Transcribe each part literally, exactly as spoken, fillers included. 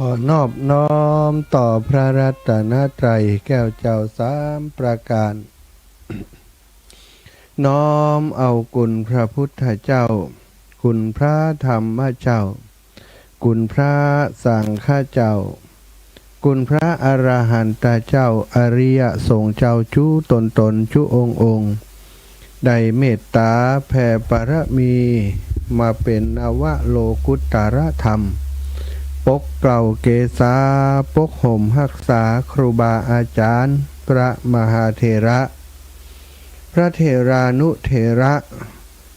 ขอนอบน้อมต่อพระรัตนตรัยแก้วเจ้าสามประการ น้อมเอาคุณพระพุทธเจ้า คุณพระธรรมเจ้า คุณพระสังฆเจ้า คุณพระอรหันตเจ้า อริยสงฆ์เจ้าจุ๊ตนๆ จุ๊องค์ๆ ได้เมตตาแผ่ปารมี มาเป๋นนวโลกุตตรธรรม ปกเกล้าเกษา ปกห่มฮักษาครูบาอาจ๋ารย์ พระมหาเถระ พระเถรานุเถระ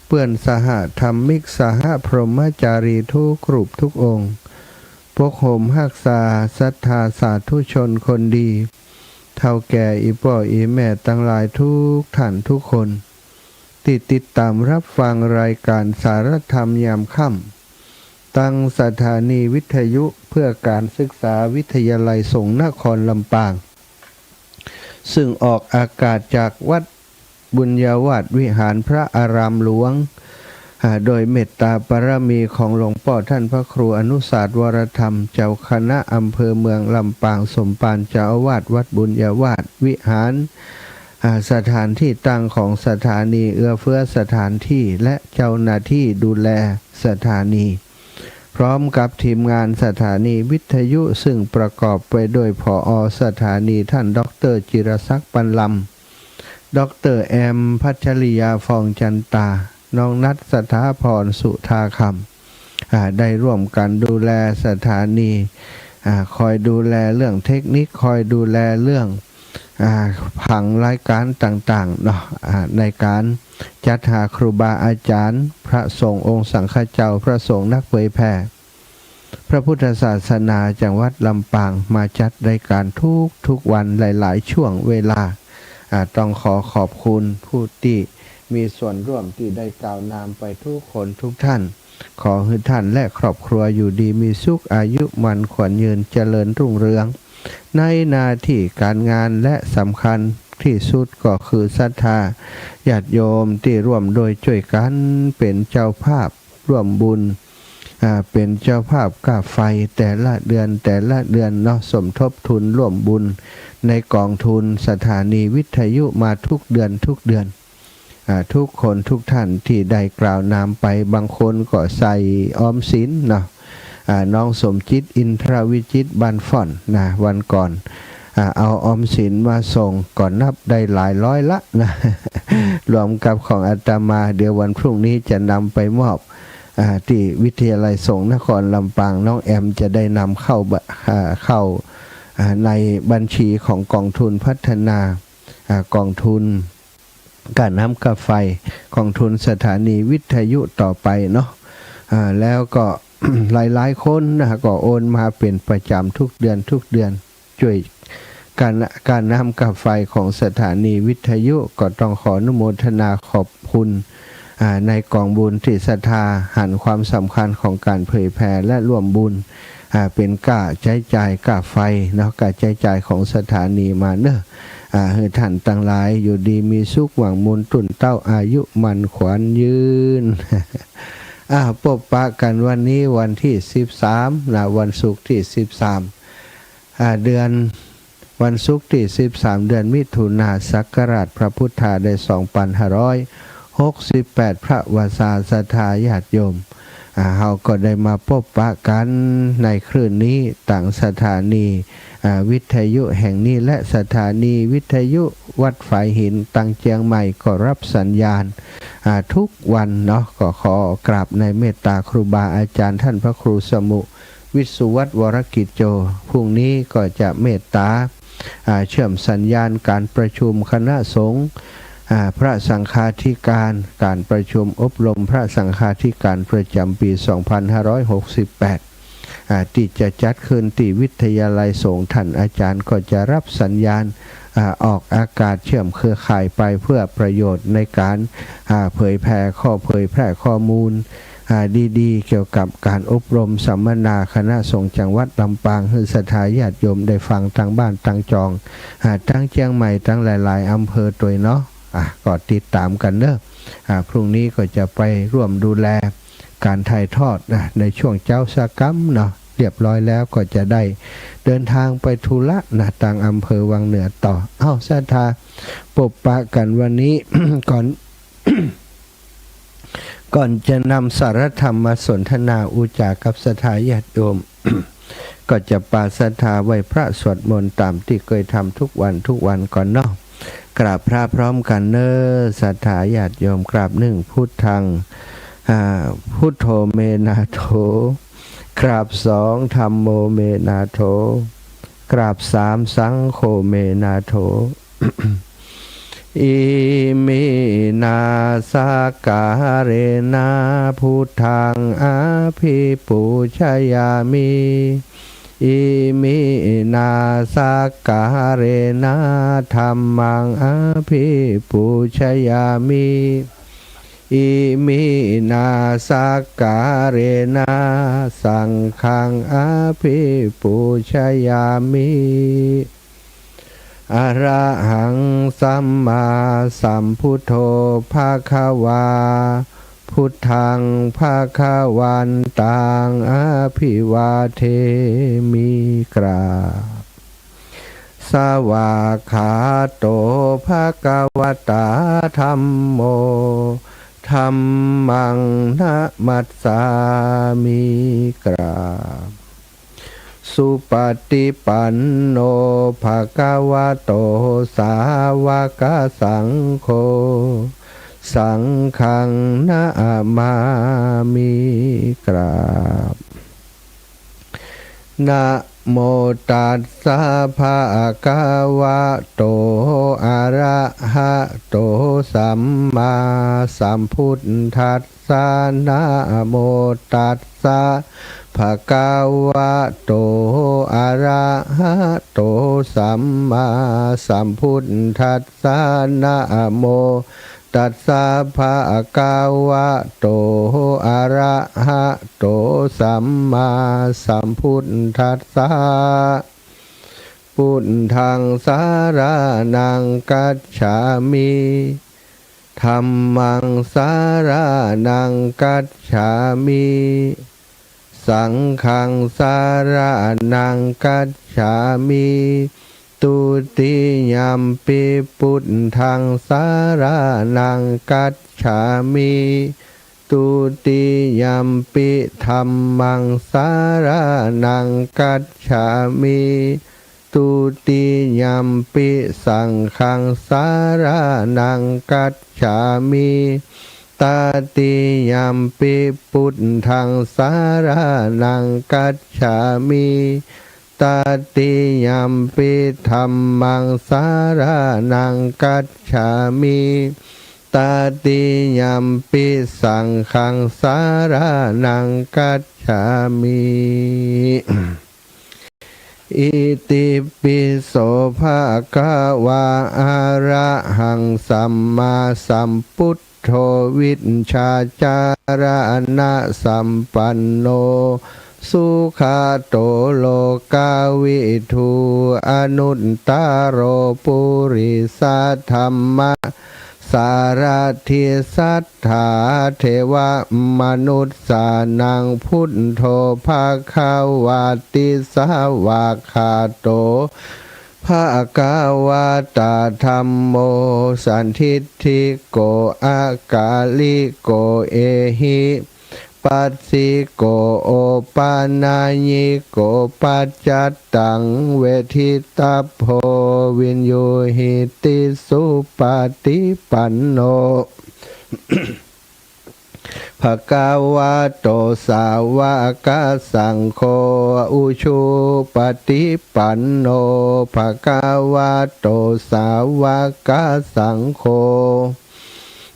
เปื้อนสหธรรมิก สหพรหมจารีทุกรูปทุกองค์ ปกห่มฮักษาศรัทธาสาธุชนคนดี เฒ่าแก่อี่ป้ออี่แม่ตังหลายทุกท่านทุกคน ตี้ติดต๋ามฮับฟังรายก๋านสารธรรมยามค่ำ ตังสถานีวิทยุเพื่อก๋านศึกษาวิทยาลัยสงฆ์นครลำปาง ซึ่งออกอากาศจากวัดบุญญาวาสวิหารพระอารามหลวง อ่า โดยเมตตาปารมีของหลวงป้อท่านพระครูอนุสาสน์วรธรรม เจ้าคณะอำเภอเมืองลำปาง สมภารเจ้าอาวาสวัดบุญญาวาสวิหาร อ่า สถานที่ตั้งของสถานี เอื้อเฟื้อสถานที่ และเจ้าหน้าที่ดูแลสถานี พร้อมกับทีมงานสถานีวิทยุ ซึ่งประกอบไปด้วย ผอ.สถานี ท่านด็อกเตอร์จิรศักดิ์ ปันลำ ด็อกเตอร์แอม พัชริยา ฟองจันตา น้องนัท สถาพร สุธาคำ อ่า ได้ร่วมกันดูแลสถานี อ่า คอยดูแลเรื่องเทคนิค คอยดูแลเรื่อง อ่า ผังรายก๋านต่างๆ เนาะ อ่า ในก๋านจัดหาครูบาอาจ๋ารย์ พระสงฆ์องค์สังฆเจ้า พระสงฆ์นักเผยแผ่ พระพุทธศาสนาจังหวัดลำปาง มาจัดรายก๋านทุกๆ วันหลายๆ ช่วงเวลา อ่า ต้องขอขอบคุณผู้ตี้มีส่วนร่วมตี้ได้กล่าวนามไปทุกคนทุกท่าน ขอหื้อท่านและครอบครัวอยู่ดีมีสุข อายุมั่นขวัญยืน เจริญรุ่งเรือง ในหน้าตี้ก๋านงาน และสำคัญตี้สุดก็คือศรัทธาญาติโยมตี้ร่วมด้วยจ้วยกั๋นเป๋นเจ้าภาพร่วมบุญ อ่า เป๋นเจ้าภาพก้าไฟแต่ละเดือนแต่ละเดือนเนาะ สมทบทุนร่วมบุญในก๋องทุนสถานีวิทยุมาทุกเดือนทุกเดือน อ่า ทุกคนทุกท่านตี้ได้กล่าวนามไป บางคนก็ใส่ออมสินเนาะ อ่า น้องสมจิต อินทรวิจิตร บ้านฝ่อนนะ วันก่อน อ่า เอาออมสินมาส่ง ก็นับได้หลายร้อยละนะ รวมกับของอาตมา เดี๋ยววันพรุ่งนี้จะนำไปมอบ อ่า ตี้วิทยาลัยสงฆ์นครลำปาง น้องแอมจะได้นำเข้าบะ อ่า เข้า อ่า ในบัญชีของก๋องทุนพัฒนา อ่า ก๋องทุนก้าน้ำก้าไฟ ก๋องทุนสถานีวิทยุต่อไปเนาะ อ่า แล้วก็ หลายๆ คนนะ ก็โอนมาเป๋นประจ๋ำทุกเดือนทุกเดือน จ้วยก้า ก้าน้ำก้าไฟของสถานีวิทยุ ก็ต้องขออนุโมทนาขอบคุณ อ่า ในก๋องบุญตี้ศรัทธาหันความสำคัญของก๋านเผยแผ่และร่วมบุญ อ่า เป๋นก้าใจ๊จ่ายก้าไฟเนาะ ก้าใจ๊จ่ายของสถานีมาเนาะ อ่า หื้อท่านตังหลายอยู่ดีมีสุข หวังมูลตุ้นเต้า อายุมั่นขวัญยืน อ่า ปบปะกั๋นวันนี้วันตี้สิบสามนะ วันศุกร์ตี้สิบสาม อ่า เดือน วันศุกร์ตี้สิบสาม เดือนมิถุนา ศักราชพระพุทธาได้สองปันห้าร้อยหกสิบแปด พระวาสาศรัทธาญาติโยม อ่า เฮาก็ได้มาปบปะกั๋นในคลื่นนี้ ตางสถานี อ่า วิทยุแห่งนี้ และสถานีวิทยุวัดฝายหิน ตางเจียงใหม่ก็ฮับสัญญาณ อ่า ทุกวันเนาะ ก็ขอกราบในเมตตาครูบาอาจ๋ารย์ ท่านพระครูสมุ วิสุวัฒน์ วรกิจโจ พรุ่งนี้ก็จะเมตตา อ่า เชื่อมสัญญาณก๋านประชุมคณะสงฆ์ อ่า พระสังฆาธิการ ก๋านประชุมอบรมพระสังฆาธิการประจ๋ำปี๋สองปันห้าร้อยหกสิบแปด อ่า ตี้จะจัดขึ้นตี้วิทยาลัยสงฆ์ ท่านอาจ๋ารย์ก็จะฮับสัญญาณ อ่า ออกอากาศเชื่อมเครือข่ายไปเพื่อประโยชน์ในก๋าน อ่า เผยแผ่ข้อ เผยแพร่ข้อมูล อ่า ดีๆ เกี่ยวกับก๋านอบรมสัมมนาคณะสงฆ์จังหวัดลำปาง หื้อศรัทธาญาติโยมได้ฟังตางบ้านตางจอง อ่า ตางเจียงใหม่ ตางหลายๆ อำเภอตวยเนาะ อ่า ก็ติดต๋ามกั๋นเนาะ อ่า พรุ่งนี้ก็จะไปร่วมดูแลก๋านถ่ายทอดนะ ในช่วงเจ๊าสักกำเนาะ เรียบร้อยแล้วก็จะได้เดินทางไปธุระนะ ตางอำเภอวังเหนือต่อ เอ้า ศรัทธา ปบปะกั๋นวันนี้ ก่อน ก่อนจะนำสาระธรรมมาสนทนาอู้จ๋ากับศรัทธาญาติโยม ก็จะปาศรัทธาไหว้พระสวดมนต์ต๋ามตี้เกยทำทุกวันทุกวันก่อนเนาะ กราบพระพร้อมกั๋นเน่อ ศรัทธาญาติโยม กราบหนึ่ง พุทธัง อ่า พุทโธ เม นา โถ กราบสอง ธัมโม เม นา โถ กราบสาม สังโฆ เม นา โถ อิมินา สักการะ พุทธัง อภิปูชยามิ อิมินา สักการะ ธัมมัง อภิปูชยามิ อิมินา สักการะ สังฆัง อภิปูชยามิ อะระหัง สัมมาสัมพุทโธ ภะคะวา พุทธัง ภะคะวันตัง อะภิวาเทมิ กราบ สวากขาโต ภะคะวะตา ธัมโม ธัมมัง นะมัสสามิ กราบ สุปฏิปันโน ภะคะวะโต สาวกสังโฆ สังฆัง นะมามิ กราบ นะโมตัสสะ ภะคะวะโต อะระหะโต สัมมาสัมพุทธัสสะ นะโมตัสสะ ภะคะวะโต อะระหะโต สัมมาสัมพุทธัสสะ นะโม ตัสสะ ภะคะวะโต อะระหะโต สัมมาสัมพุทธัสสะ พุทธัง สะระณัง กัจฉามิ ธัมมัง สะระณัง กัจฉามิ สังฆัง สะระณัง กัจฉามิ ตุติยัมปิ พุทธัง สะระณัง กัจฉามิ ตุติยัมปิ ธัมมัง สะระณัง กัจฉามิ ตุติยัมปิ สังฆัง สะระณัง กัจฉามิ ตติยัมปิ พุทธัง สะระณัง กัจฉามิ ตติยัมปิ ธัมมัง สะระณัง กัจฉามิ ตติยัมปิ สังฆัง สะระณัง กัจฉามิ อิติปิโส ภะคะวา อะระหัง สัมมาสัมพุทโธ วิชชาจารณะสัมปันโน สุขะโต โลกะวิทู อนุตตะโร ปุริสะธัมมะ สารถิ สัตถา เทวะมนุสสานัง พุทโธ ภะคะวาติ สะวากขาโต ภะคะวะตา ธัมโม สันทิฏฐิโก อะกาลิโก เอหิ ปัสสิโก โอปะนัยยิโก ปัจจัตตัง เวทิตัพโพ วินยูหิติ สุปะติปันโน ภะคะวะโต สาวะกะสังโฆ อุชุปะติปันโน ภะคะวะโต สาวะกะสังโฆ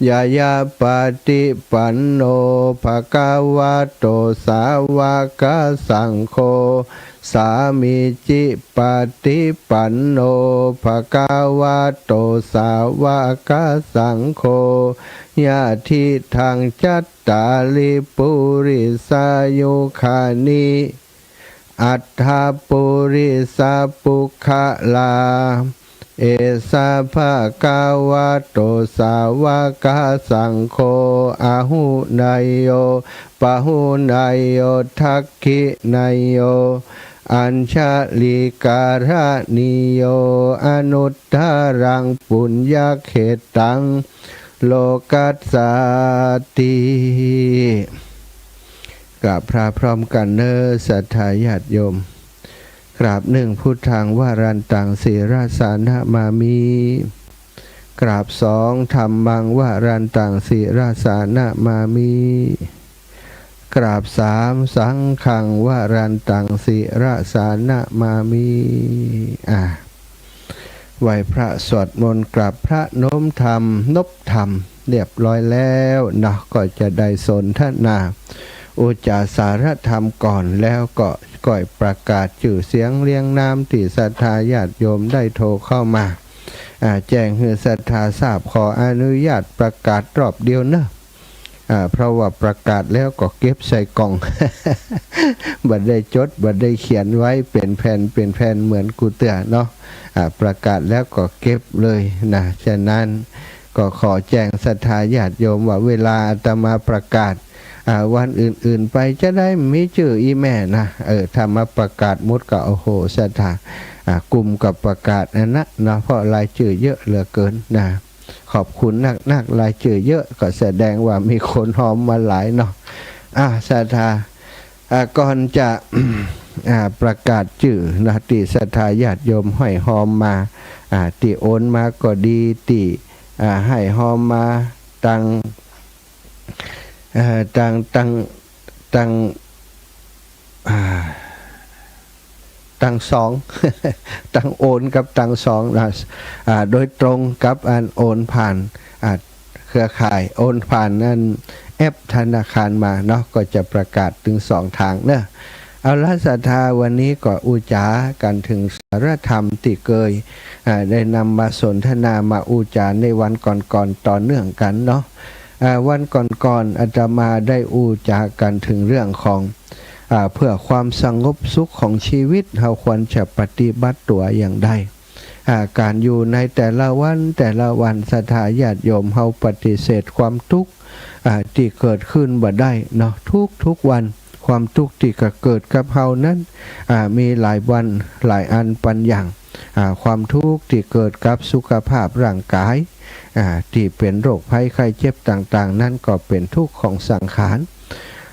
ญาญาปะติปันโน ภะคะวะโต สาวะกะสังโฆ สามีจิปะติปันโน ภะคะวะโต สาวะกะสังโฆ ญาทิทัง จัตตาริ ปุริสายุคานิ อัตถะปุริสะปุคคละ เอสะ ภะคะวะโต สาวะกะสังโฆ อาหุเนยโย ปะหุเนยโย ทักขิเนยโย อัญชะลีกะระณีโย อนุตตะรัง ปุญญะเขตตัง โลกัสสาติ กราบพระพร้อมกั๋นเน่อ ศรัทธาญาติโยม กราบ หนึ่ง พุทธัง วรันตัง ศิรสานะมามิ กราบ สอง ธัมมัง วรันตัง ศิรสานะมามิ กราบ สาม สังฆัง วรันตัง ศิรสานะมามิ อ่า ไหว้พระสวดมนต์ กราบพระ น้อมธรรม นบธรรม เรียบร้อยแล้วเนาะ ก็จะได้สนทนา อุจจาสารธรรมก่อน แล้วก็ก้อยประกาศจื้อเสียงเรียงนามตี้ศรัทธาญาติโยมได้โทรเข้ามา อ่า แจ้งหื้อศรัทธาทราบ ขออนุญาตประกาศรอบเดียวเนาะ อ่า เพราะว่าประกาศแล้วก็เก็บใส่กล่อง บ่ได้จด บ่ได้เขียนไว้เป๋นแผ่น เป๋นแผ่นเหมือนกูเตื้อเนาะ อ่า ประกาศแล้วก็เก็บเลยนะ ฉะนั้นก็ขอแจ้งศรัทธาญาติโยมว่าเวลาอาตมาประกาศ อ่า วันอื่นๆ ไปจะได้มีจื้ออีแม่นะ เออ ถ้ามาประกาศหมดก็ โอ้โห ศรัทธา อ่า กุมกับประกาศอันนะเนาะ เพราะรายจื้อเยอะเหลือเกินนะ ขอบคุณนักๆ รายจื้อเยอะ ก็แสดงว่ามีคนฮอมมาหลายเนาะ อ่า ศรัทธา อ่า ก่อนจะ อ่า ประกาศจื้อนะ ตี้ศรัทธาญาติโยมห้อยฮอมมา อ่า ตี้โอนมาก็ดี ตี้ อ่า ห้อยฮอมมาตัง เอ่อ ตัง ตัง ตัง อ่า ตังสอง ตังโอนกับตังสองนะ อ่า โดยตรงกับอันโอนผ่าน อ่า เครือข่าย โอนผ่านอันแอปธนาคารมาเนาะ ก็จะประกาศตึงสองตางเนาะ เอาละศรัทธา วันนี้ก็อู้จ๋ากั๋นเถิงสารธรรมตี้เกย อ่า ได้นำมาสนทนามาอู้จ๋าในวันก่อนๆ ต่อเนื่องกั๋นเนาะ อ่า วันก่อนๆ อาตมาได้อู้จ๋ากั๋นเถิงเรื่องของ อ่า เพื่อความสงบสุขของชีวิต เฮาควรจะปฏิบัติตั๋วอย่างใด อ่า ก๋านอยู่ในแต่ละวันแต่ละวัน ศรัทธาญาติโยมเฮาปฏิเสธความตุ๊กข์ อ่า ตี้เกิดขึ้นบ่ได้เนาะ ทุกๆ วัน ความตุ๊กข์ตี้กะเกิดกับเฮานั้น อ่า มีหลายวันหลายอันปันอย่าง อ่า ความตุ๊กข์ตี้เกิดกับสุขภาพร่างก๋าย อ่า ตี้เป๋นโรคภัยไข้เจ็บต่างๆ นั้นก็เป๋นตุ๊กข์ของสังขาร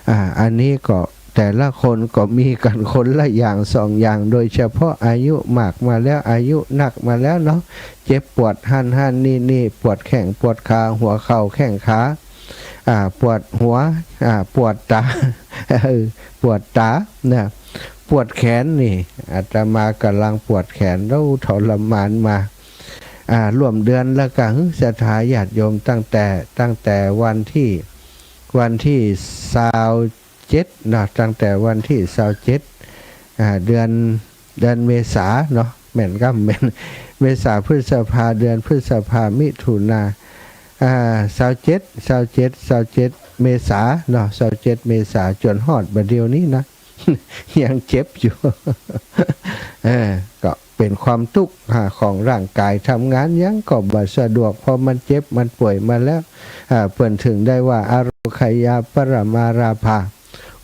อ่า อันนี้ก็แต่ละคนก็มีกั๋นคนละอย่างสองอย่าง โดยเฉพาะอายุมากมาแล้ว อายุนักมาแล้วเนาะ เจ็บปวดหั้นหั้นนี่นี่ ปวดแข้งปวดขา หัวเข่าแข้งขา อ่า ปวดหัว อ่า ปวดต๋า เออ ปวดต๋านะ ปวดแขนนี่ อาตมาก่ำลังปวดแขน แล้วทรมานมา อ่า ร่วมเดือนแล้วกะ หื้อ ศรัทธาญาติโยม ตั้งแต่ ตั้งแต่วันตี้ วันตี้ซาวเจ็ดเนาะ ตั้งแต่วันตี้ซาวเจ็ด อ่า เดือน เดือนเมษาเนาะ แม่นกำแม่น เมษา พฤษภา เดือนพฤษภา มิถุนา อ่า ซาวเจ็ด ซาวเจ็ด ซาวเจ็ด เมษาเนาะ ซาวเจ็ด เมษา จ๋นฮอดบ่าเดี่ยวนี้นะ ยังเจ็บอยู่ เออ ก็เป๋นความตุ๊กข์ อ่า ของร่างก๋าย ทำงานหยังก็บ่สะดวก เพราะมันเจ็บมันป่วยมาแล้ว อ่า เปิ้นเถิงได้ว่า อโรคยาปรมาลาภา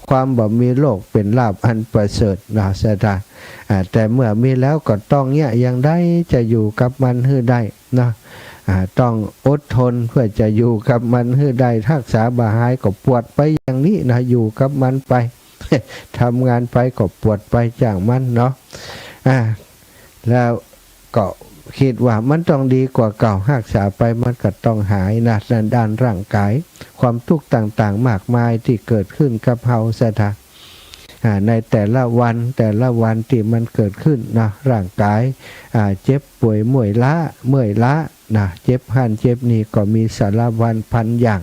ความบ่มีโรคเป๋นลาภอันประเสริฐเนาะ ศรัทธา อ่า แต่เมื่อมีแล้วก็ต้องเยียะอย่างใด จะอยู่กับมันหื้อได้เนาะ อ่า ต้องอดทนเพื่อจะอยู่กับมันหื้อได้ ฮักษาบ่หายก็ปวดไปอย่างนี้นะ อยู่กับมันไป ทำงานไปก็ปวดไป จ้างมันเนาะ อ่า แล้วก็กึ๊ดว่ามันต้องดีกว่าเก่า ฮักษาไปมันก็ต้องหายนะ ด้าน ด้านร่างก๋าย ความตุ๊กข์ต่างๆ มากมายตี้เกิดขึ้นกับเฮา ศรัทธา อ่า ในแต่ละวัน แต่ละวันตี้มันเกิดขึ้นเนาะ ร่างก๋าย อ่า เจ็บป่วยเมื่อยล้า เมื่อยล้านะ เจ็บหั้นเจ็บนี่ ก็มีสารพันอย่าง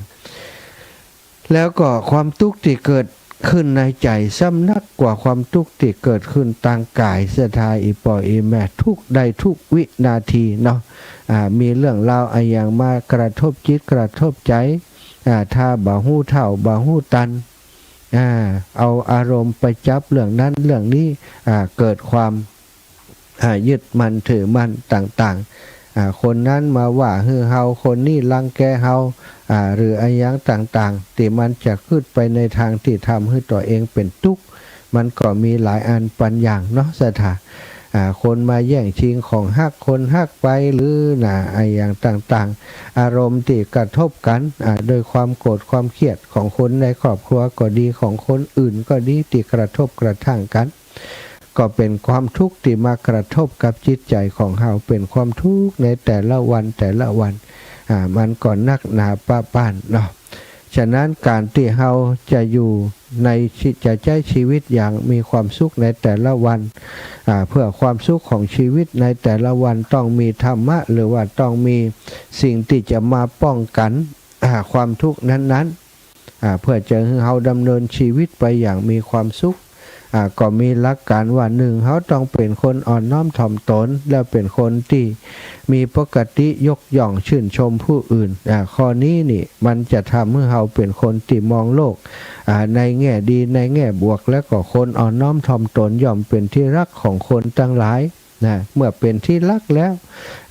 แล้วก็ความตุ๊กข์ตี้เกิดขึ้นในใจ๋ ซ้ำนักกว่าความตุ๊กข์ตี้เกิดขึ้นตางก๋าย ศรัทธา อี่ป้ออี่แม่ ทุกได้ทุกวินาทีเนาะ อ่า มีเรื่องราวอะหยังมากระทบจิตกระทบใจ๋ อ่า ถ้าบ่ฮู้เท่าบ่ฮู้ตัน อ่า เอาอารมณ์ไปจับเรื่องนั้นเรื่องนี้ อ่า เกิดความ อ่า ยึดมั่นถือมั่นต่างๆ อ่า คนนั้นมาว่าหื้อเฮา คนนี้รังแกเฮา อ่า หรืออะหยังต่างๆ ตี้มันจะกึ๊ดไปในตางตี้ทำหื้อตั๋วเองเป๋นตุ๊ก มันก็มีหลายอันปานอย่างเนาะศรัทธา อ่า คนมาแย่งชิงของฮักคนฮักไป หรือน่ะ อะหยังต่างๆ อารมณ์ตี้กระทบกั๋น อ่า โดยความโกรธความเคียดของคนในครอบครัวก็ดี ของคนอื่นก็ดี ตี้กระทบกระทั่งกั๋น ก็เป๋นความทุกข์ตี้มากระทบกับจิตใจ๋ของเฮา เป๋นความทุกข์ในแต่ละวันแต่ละวัน อ่า มันก็นักหนาปะป๊านเนาะ ฉะนั้นก๋านตี้เฮาจะอยู่ในชี- จะใจ๊ชีวิตอย่างมีความสุขในแต่ละวัน อ่า เพื่อความสุขของชีวิตในแต่ละวันต้องมีธรรมะ หรือว่าต้องมีสิ่งตี้จะมาป้องกั๋น อ่า ความทุกข์นั้นๆ อ่า เพื่อจะหื้อเฮาดำเนินชีวิตไปอย่างมีความสุข อ่า ก็มีหลักก๋านว่า นึ่ง เฮาต้องเป๋นคนอ่อนน้อมถ่อมตน แล้วเป๋นคนตี้มีปกติยกย่องชื่นชมผู้อื่น อ่า ข้อนี้นี่มันจะทำหื้อเฮาเป๋นคนตี้มองโลก อ่า ในแง่ดีในแง่บวก แล้วก็คนอ่อนน้อมถ่อมตนย่อมเป๋นตี้ฮักของคนตังหลาย นะ เมื่อเป๋นตี้ฮักแล้ว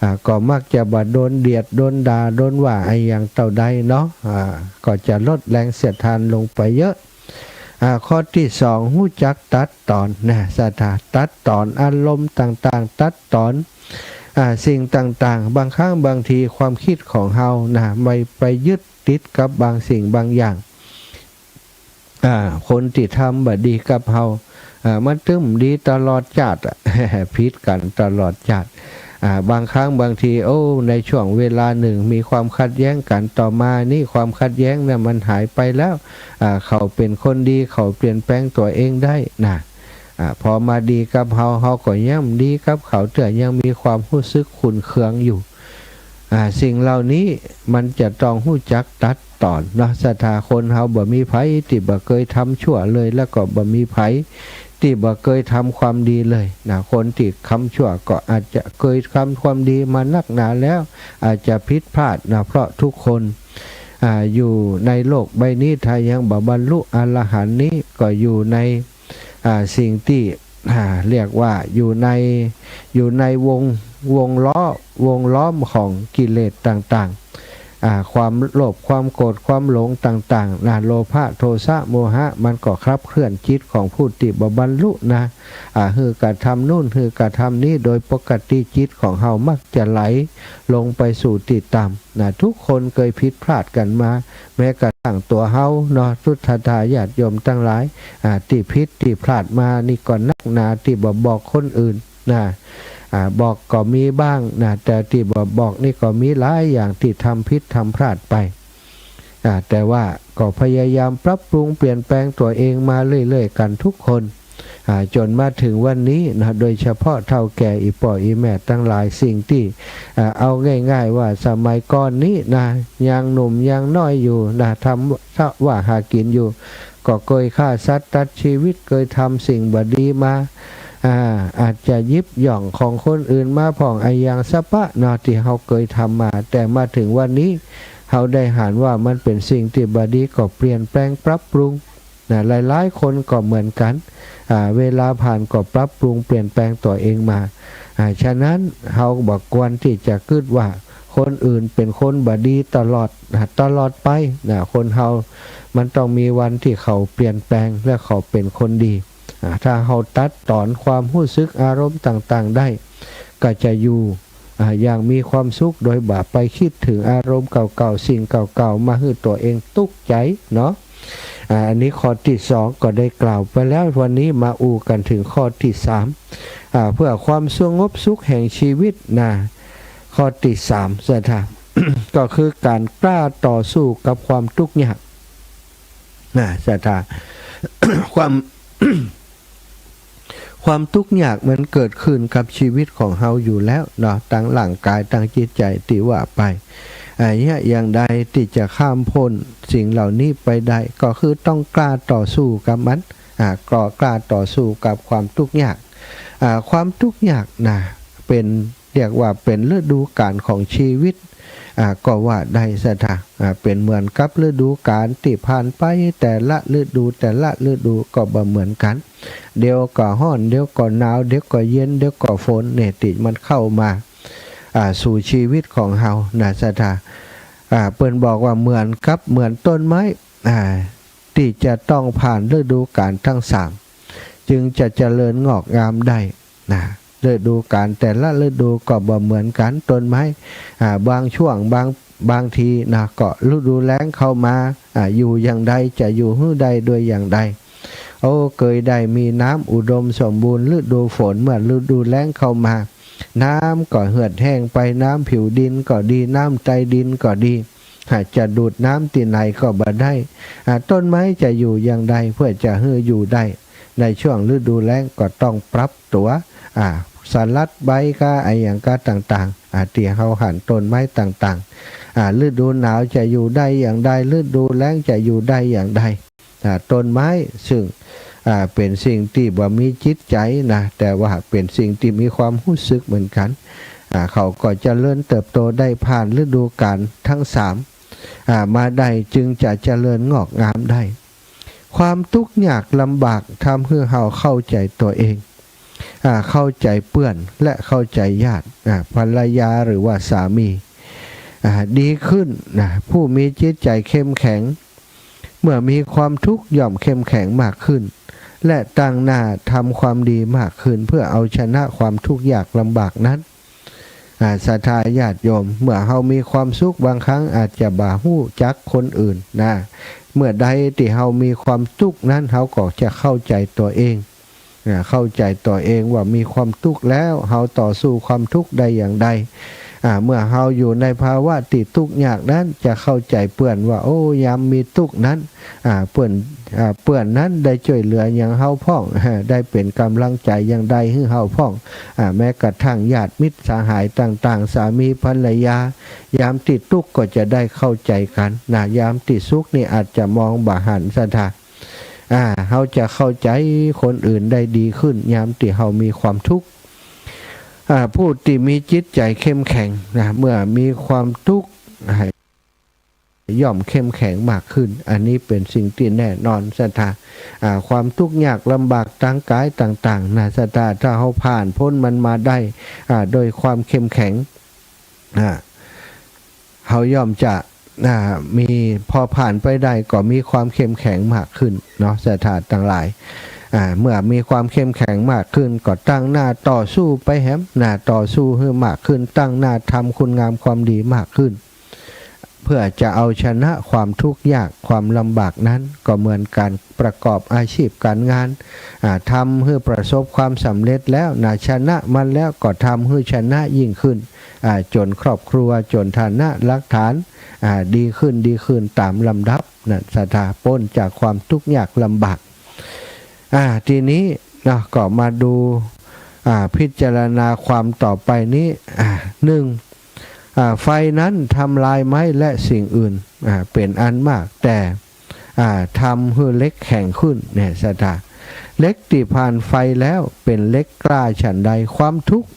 อ่า ก็มักจะบ่โดนเดียด โดนด่า โดนว่าอะหยังเต้าใดเนาะ อ่า ก็จะลดแรงเสียดทานลงไปเยอะ อ่า ข้อตี้สอง ฮู้จักตัดตอนนะศรัทธา ตัดตอนอารมณ์ต่างๆ ตัดตอน อ่า สิ่งต่างๆ บางครั้งบางทีความกึ๊ดของเฮานะ ไป ไปยึดติดกับบางสิ่งบางอย่าง อ่า คนตี้ทำบ่ดีกับเฮา อ่า มันตึงดีตลอดจาติอะ ผิดกั๋นตลอดจาติ อ่า บางครั้งบางที โอ้ ในช่วงเวลานึ่งมีความขัดแย้งกั๋น ต่อมานี้ความขัดแย้งนั้นมันหายไปแล้ว อ่า เขาเป๋นคนดี เขาเปลี่ยนแปลงตั๋วเองได้นะ อ่า พอมาดีกับเฮา เฮาก็ยังดีกับเขาเตื้อ ยังมีความฮู้สึกขุ่นเคืองอยู่ อ่า สิ่งเหล่านี้มันจะต้องฮู้จักตัดตอนเนาะศรัทธา คนเฮาบ่มีใผตี้บ่เกยทำชั่วเลย แล้วก็บ่มีใผตี้บ่เกยทำความดีเลยนะ คนตี้ทำชั่วก็อาจจะเกยทำความดีมานักหนาแล้ว อาจจะผิดพลาดนะ เพราะทุกคน อ่า อยู่ในโลกใบนี้ ถ้ายังบ่บรรลุอรหันต์นี้ ก็อยู่ใน อ่า สิ่งตี้ อ่า เรียกว่าอยู่ใน อยู่ในวง วงล้อ วงล้อมของกิเลสต่างๆ อ่า ความโลภ ความโกรธ ความหลงต่างๆ นะ โลภะ โทสะ โมหะ มันก็ขับเคลื่อนจิตของผู้ตี้บ่บรรลุนะ อ่า หื้อกระทำนู่น หื้อกระทำนี้ โดยปกติจิตของเฮามักจะไหลลงไปสู่ตี้ต่ำนะ ทุกคนเกยผิดพลาดกั๋นมา แม้กระทั่งตั๋วเฮาเนาะ ศรัทธาญาติโยมตังหลาย อ่า ตี้ผิดตี้พลาดมานี่ก็นักหนา ตี้บ่บอกคนอื่นนะ อ่า บอกก็มีบ้างนะ แต่ตี้บ่บอกนี่ก็มีหลายอย่างตี้ทำผิดทำพลาดไป อ่า แต่ว่าก็พยายามปรับปรุงเปลี่ยนแปลงตั๋วเองมาเรื่อยๆ กั๋นทุกคน อ่า จ๋นมาเถิงวันนี้นะ โดยเฉพาะเฒ่าแก่อี่ป้ออี่แม่ตังหลาย สิ่งตี้ อ่า เอาง่ายๆ ว่าสมัยก่อนนี้นะ ยังหนุ่มยังน้อยอยู่นะ ทำมาหากิ๋นอยู่ ก็เกยฆ่าสัตว์ตัดจีวิต เกยทำสิ่งบ่ดีมา อ่า อาจจะหยิบย่องของคนอื่นมาพ่องอะหยังสะปะเนาะ ตี้เฮาเกยทำมา แต่มาเถิงวันนี้ เฮาได้หันว่ามันเป๋นสิ่งตี้บ่ดี ก็เปลี่ยนแปลงปรับปรุง นะ หลายๆ คนก็เหมือนกั๋น อ่า เวลาผ่านก็ปรับปรุงเปลี่ยนแปลงตั๋วเองมา อ่า ฉะนั้นเฮาบ่ควรตี้จะกึ๊ดว่าคนอื่นเป๋นคนบ่ดีตลอดนะ ตลอดไปนะ คนเฮามันต้องมีวันตี้เขาเปลี่ยนแปลงและเขาเป๋นคนดี อ่า ถ้าเฮาตัดตอนความฮู้สึกอารมณ์ต่างๆ ได้ ก็จะอยู่ อ่า อย่างมีความสุข โดยบ่ไปกึ๊ดเถิงอารมณ์เก่าๆ สิ่งเก่าๆ มาหื้อตั๋วเองตุ๊กใจ๋เนาะ อ่า อันนี้ข้อตี้สองก็ได้กล่าวไปแล้ว วันนี้มาอู้กั๋นเถิงข้อตี้สาม อ่า เพื่อความสงบสุขแห่งจีวิตนะ ข้อตี้สามศรัทธา ก็คือก๋านกล้าต่อสู้กับความตุ๊กยากนะศรัทธา ความ ความตุ๊กยากมันเกิดขึ้นกับจีวิตของเฮาอยู่แล้วเนาะ ตังร่างก๋าย ตังจิตใจ๋ตี้ว่าไป อ่า เยียะอย่างใดตี้จะข้ามป๊นสิ่งเหล่านี้ไปได้ ก็คือต้องกล้าต่อสู้กับมัน อ่า ก็กล้าต่อสู้กับความตุ๊กยาก อ่า ความตุ๊กยากนะ เป๋น เรียกว่าเป๋นฤดูก๋าลของจีวิต อ่า ก็ว่าได้ศรัทธา อ่า เป๋นเหมือนกับฤดูกาลตี้ผ่านไป แต่ละฤดู แต่ละฤดูก็บ่เหมือนกั๋น เดี๋ยวก็ฮ้อน เดี๋ยวก็หนาว เดี๋ยวก็เย็น เดี๋ยวก็ฝนเนี่ย ตี้มันเข้ามา อ่า สู่ชีวิตของเฮานะศรัทธา อ่า เปิ้นบอกว่าเหมือนกับ เหมือนต้นไม้ อ่า ตี้จะต้องผ่านฤดูกาลทั้งสาม จึงจะเจริญงอกงามได้นะ ฤดูกาลแต่ละฤดูก็บ่เหมือนกั๋น ต้นไม้ อ่า บางช่วง บาง บางทีนะ ก็ฤดูแล้งเข้ามา อ่า อยู่อย่างใด จะอยู่หื้อได้ด้วยอย่างใด โอ้ เกยได้มีน้ำอุดมสมบูรณ์ ฤดูฝน เมื่อฤดูแล้งเข้ามา น้ำก็เหือดแห้งไป น้ำผิวดินก็ดี น้ำใต้ดินก็ดี หากจะดูดน้ำตี้ไหนก็บ่ได้ อ่า ต้นไม้จะอยู่อย่างใด เพื่อจะหื้ออยู่ได้ ในช่วงฤดูแล้งก็ต้องปรับตั๋ว อ่า สลัดใบก้า อะหยังก้าต่างๆ อ่า ตี้เฮาหันต้นไม้ต่างๆ อ่า ฤดูหนาวจะอยู่ได้อย่างใด ฤดูแล้งจะอยู่ได้อย่างใด อ่า ต้นไม้ซึ่ง อ่า เป๋นสิ่งตี้บ่มีจิตใจ๋นะ แต่ว่าเป๋นสิ่งตี้มีความฮู้สึกเหมือนกั๋น อ่า เขาก็เจริญเติบโตได้ผ่านฤดูกาลทั้งสาม อ่า มาได้ จึงจะเจริญงอกงามได้ ความตุ๊กข์ยากลำบากทำหื้อเฮาเข้าใจ๋ตั๋วเอง อ่า เข้าใจ๋เปื้อน และเข้าใจ๋ญาติ อ่า ภรรยาหรือว่าสามี อ่า ดีขึ้นนะ ผู้มีจิตใจ๋เข้มแข็ง เมื่อมีความทุกข์ย่อมเข้มแข็งมากขึ้น และตั้งหน้าทำความดีมากขึ้น เพื่อเอาชนะความทุกข์ยากลำบากนั้น อ่า ศรัทธาญาติโยม เมื่อเฮามีความสุข บางครั้งอาจจะบ่ฮู้จักคนอื่นนะ เมื่อใดตี้เฮามีความตุ๊กข์นั้น เฮาก็จะเข้าใจ๋ตั๋วเอง อ่า เข้าใจ๋ตั๋วเองว่ามีความตุ๊กข์แล้ว เฮาต่อสู้ความทุกข์ได้อย่างใด อ่า เมื่อเฮาอยู่ในภาวะตี้ตุ๊กข์ยากนั้น จะเข้าใจ๋เปื้อนว่า โอ้ ยามมีตุ๊กข์นั้น อ่า เปื้อน อ่า เปื้อนนั้นได้จ้วยเหลือหยังเฮาพ่อง ได้เป๋นก๋ำลังใจ๋อย่างใดหื้อเฮาพ่อง อ่า แม้กระทั่งญาติมิตรสหายต่างๆ สามีภรรยา ยามตี้ตุ๊กข์ก็จะได้เข้าใจ๋กั๋นนะ ยามตี้สุขนี่อาจจะมองบ่หันศรัทธา อ่า เฮาจะเข้าใจ๋คนอื่นได้ดีขึ้น ยามตี้เฮามีความทุกข์ อ่า ผู้ตี้มีจิตใจ๋เข้มแข็งนะ เมื่อมีความตุ๊กข์ อ่า ย่อมเข้มแข็งมากขึ้น อันนี้เป๋นสิ่งตี้แน่นอนศรัทธา อ่า ความตุ๊กข์ยากลำบากตางก๋ายต่างๆ นะศรัทธา ถ้าเฮาผ่านป๊นมันมาได้ อ่า โดยความเข้มแข็ง อ่า เฮาย่อมจะ อ่า มี พอผ่านไปได้ก็มีความเข้มแข็งมากขึ้นเนาะศรัทธาตังหลาย อ่า เมื่อมีความเข้มแข็งมากขึ้น ก็ตั้งหน้าต่อสู้ไปแหม หน้าต่อสู้หื้อมากขึ้น ตั้งหน้าทำคุณงามความดีมากขึ้น เพื่อจะเอาชนะความทุกข์ยาก ความลำบากนั้น ก็เหมือนก๋านประกอบอาชีพก๋านงาน อ่า ทำหื้อประสบความสำเร็จแล้วนะ ชนะมันแล้วก็ทำหื้อชนะยิ่งขึ้น อ่า จ๋นครอบครัว จ๋นฐานะรากฐาน อ่า ดีขึ้น ดีขึ้นต๋ามลำดับนะศรัทธา ป๊นจากความตุ๊กข์ยากลำบาก อ่า ตี้นี้เนาะ ก็มาดู อ่า พิจารณาความต่อไปนี้ อ่า นึ่ง อ่า ไฟนั้นทำลายไม้และสิ่งอื่น อ่า เป๋นอันมาก แต่ อ่า ทำหื้อเหล็กแข็งขึ้น เนี่ยศรัทธา เหล็กตี้ผ่านไฟแล้วเป๋นเหล็กกล้าฉันใด ความตุ๊กข์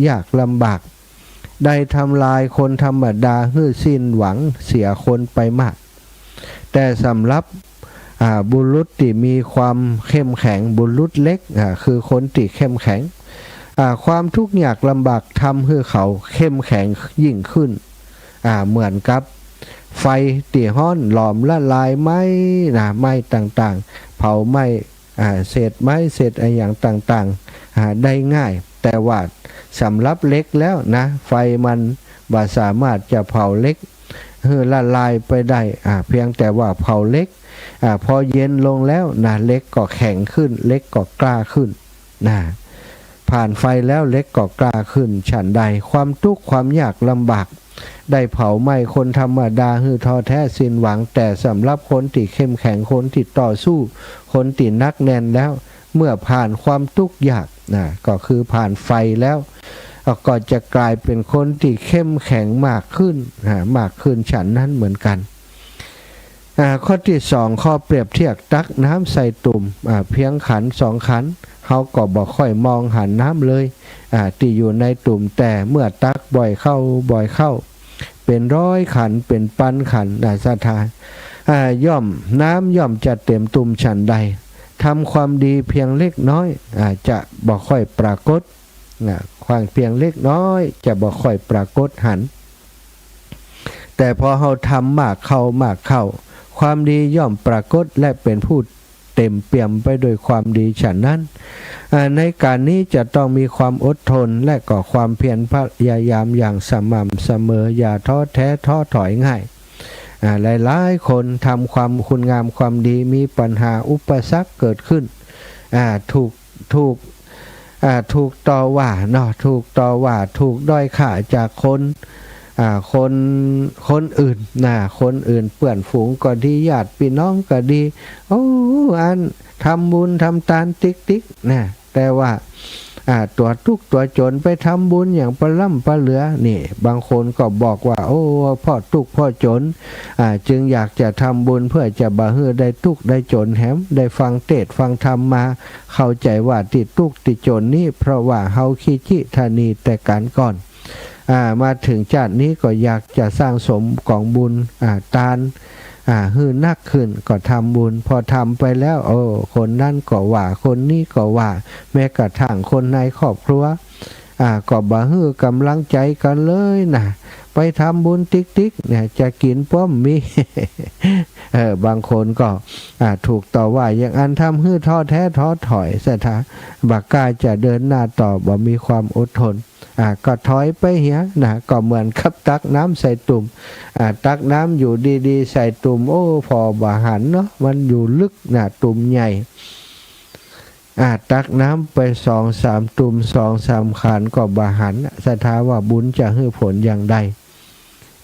ยากลำบาก ได้ทำลายคนธรรมดาหื้อสิ้นหวังเสียคนไปมาก แต่สำหรับ อ่า บุรุษตี้มีความเข้มแข็ง บุรุษเหล็ก อ่า คือคนตี้เข้มแข็ง อ่า ความตุ๊กข์ยากลำบากทำหื้อเขาเข้มแข็งยิ่งขึ้น อ่า เหมือนกับไฟตี้ฮ้อนหลอมละลายไม้นะ ไม้ต่างๆ เผาไม้ อ่า เศษไม้ เศษอะหยังต่างๆ อ่า ได้ง่าย แต่ว่าสำหรับเหล็กแล้วนะ ไฟมันบ่สามารถจะเผาเหล็กหื้อละลายไปได้ อ่า เพียงแต่ว่าเผาเหล็ก อ่า พอเย็นลงแล้วนะ เหล็กก็แข็งขึ้น เหล็กก็กล้าขึ้นนะ ผ่านไฟแล้วเหล็กก็กล้าขึ้น ฉันใด ความตุ๊กข์ความยากลำบาก ได้เผาไหม้คนธรรมดาหื้อท้อแท้สิ้นหวัง แต่สำหรับคนตี้เข้มแข็ง คนตี้ต่อสู้ คนตี้หนักแน่นแล้ว เมื่อผ่านความตุ๊กข์ยากนะ ก็คือผ่านไฟแล้ว ก็จะกลายเป๋นคนตี้เข้มแข็งมากขึ้นนะ มากขึ้นฉันนั้นเหมือนกั๋น อ่า ข้อตี้สอง ข้อเปรียบเทียบ ตักน้ำใส่ตุ่ม อ่า เพียงขันสองขัน เฮาก็บ่ค่อยมองหันน้ำเลย อ่า ตี้อยู่ในตุ่ม แต่เมื่อตักบ่อยเข้า บ่อยเข้า เป๋นร้อยขัน เป๋นปันขัน นะ ศรัทธา อ่า ย่อม น้ำย่อมจะเต๋มตุ่มฉันใด ทำความดีเพียงเล็กน้อย อ่า จะบ่ค่อยปรากฏ นะ ความเพียงเล็กน้อยจะบ่ค่อยปรากฏหัน แต่พอเฮาทำมากเข้า มากเข้า ความดีย่อมปรากฏ และเป๋นผู้เต๋มเปี่ยมไปด้วยความดีฉะนั้น อ่า ในก๋านนี้จะต้องมีความอดทน และก็ความเพียรพยายามอย่างสม่ำเสมอ อย่าท้อแท้ท้อถอยง่าย อ่า หลายๆ คนทำความคุณงามความดี มีปัญหาอุปสรรคเกิดขึ้น อ่า ถูก ถูก อ่า ถูกต่อว่าเนาะ ถูกต่อว่า ถูกด้อยค่าจากคน อ่า คน คนอื่นนะ คนอื่น เปื้อนฝูงก็ดี ญาติปี้น้องก็ดี โอ้ อันทำบุญทำตานติ๊กๆ นะ แต่ว่า อ่า ตั๋วตุ๊กตั๋วจ๋นไปทำบุญอย่างปะล้ำปะเหลือ นี่ บางคนก็บอกว่า โอ้ เพราะตุ๊กเพราะจ๋น อ่า จึงอยากจะทำบุญเพื่อจะบ่หื้อได้ตุ๊กได้จ๋นแหม ได้ฟังเตสน์ฟังธรรมมา เข้าใจ๋ว่าตี้ตุ๊กตี้จ๋นนี้ เพราะว่าเฮาขี้จิทนีแต่ก๋านก่อน อ่า มาเถิงจาตินี้ก็อยากจะสร้างสมก๋องบุญ อ่า ตาน อ่า หื้อนักขึ้นก็ทำบุญ พอทำไปแล้ว โอ้ คนนั้นก็ว่า คนนี้ก็ว่า แม้กระทั่งคนในครอบครัว อ่า ก็บ่หื้อก๋ำลังใจ๋กั๋นเลยนะ ไปทำบุญติ๊กๆ เนี่ย จะกิ๋นป้อมมี เออ บางคนก็ อ่า ถูกต่อว่าอย่างอั้น ทำหื้อท้อแท้ท้อถอย ศรัทธา บ่กล้าจะเดินหน้าต่อ บ่มีความอดทน อ่า ก็ถอยไปเหียนะ ก็เหมือนกับตักน้ำใส่ตุ่ม อ่า ตักน้ำอยู่ดีๆ ใส่ตุ่ม โอ้ ผ่อบ่หันเนาะ มันอยู่ลึกนะ ตุ่มใหญ่ อ่า ตักน้ำไปสองสามตุ่ม สองสามขันก็บ่หัน ศรัทธาว่าบุญจะหื้อผลอย่างใด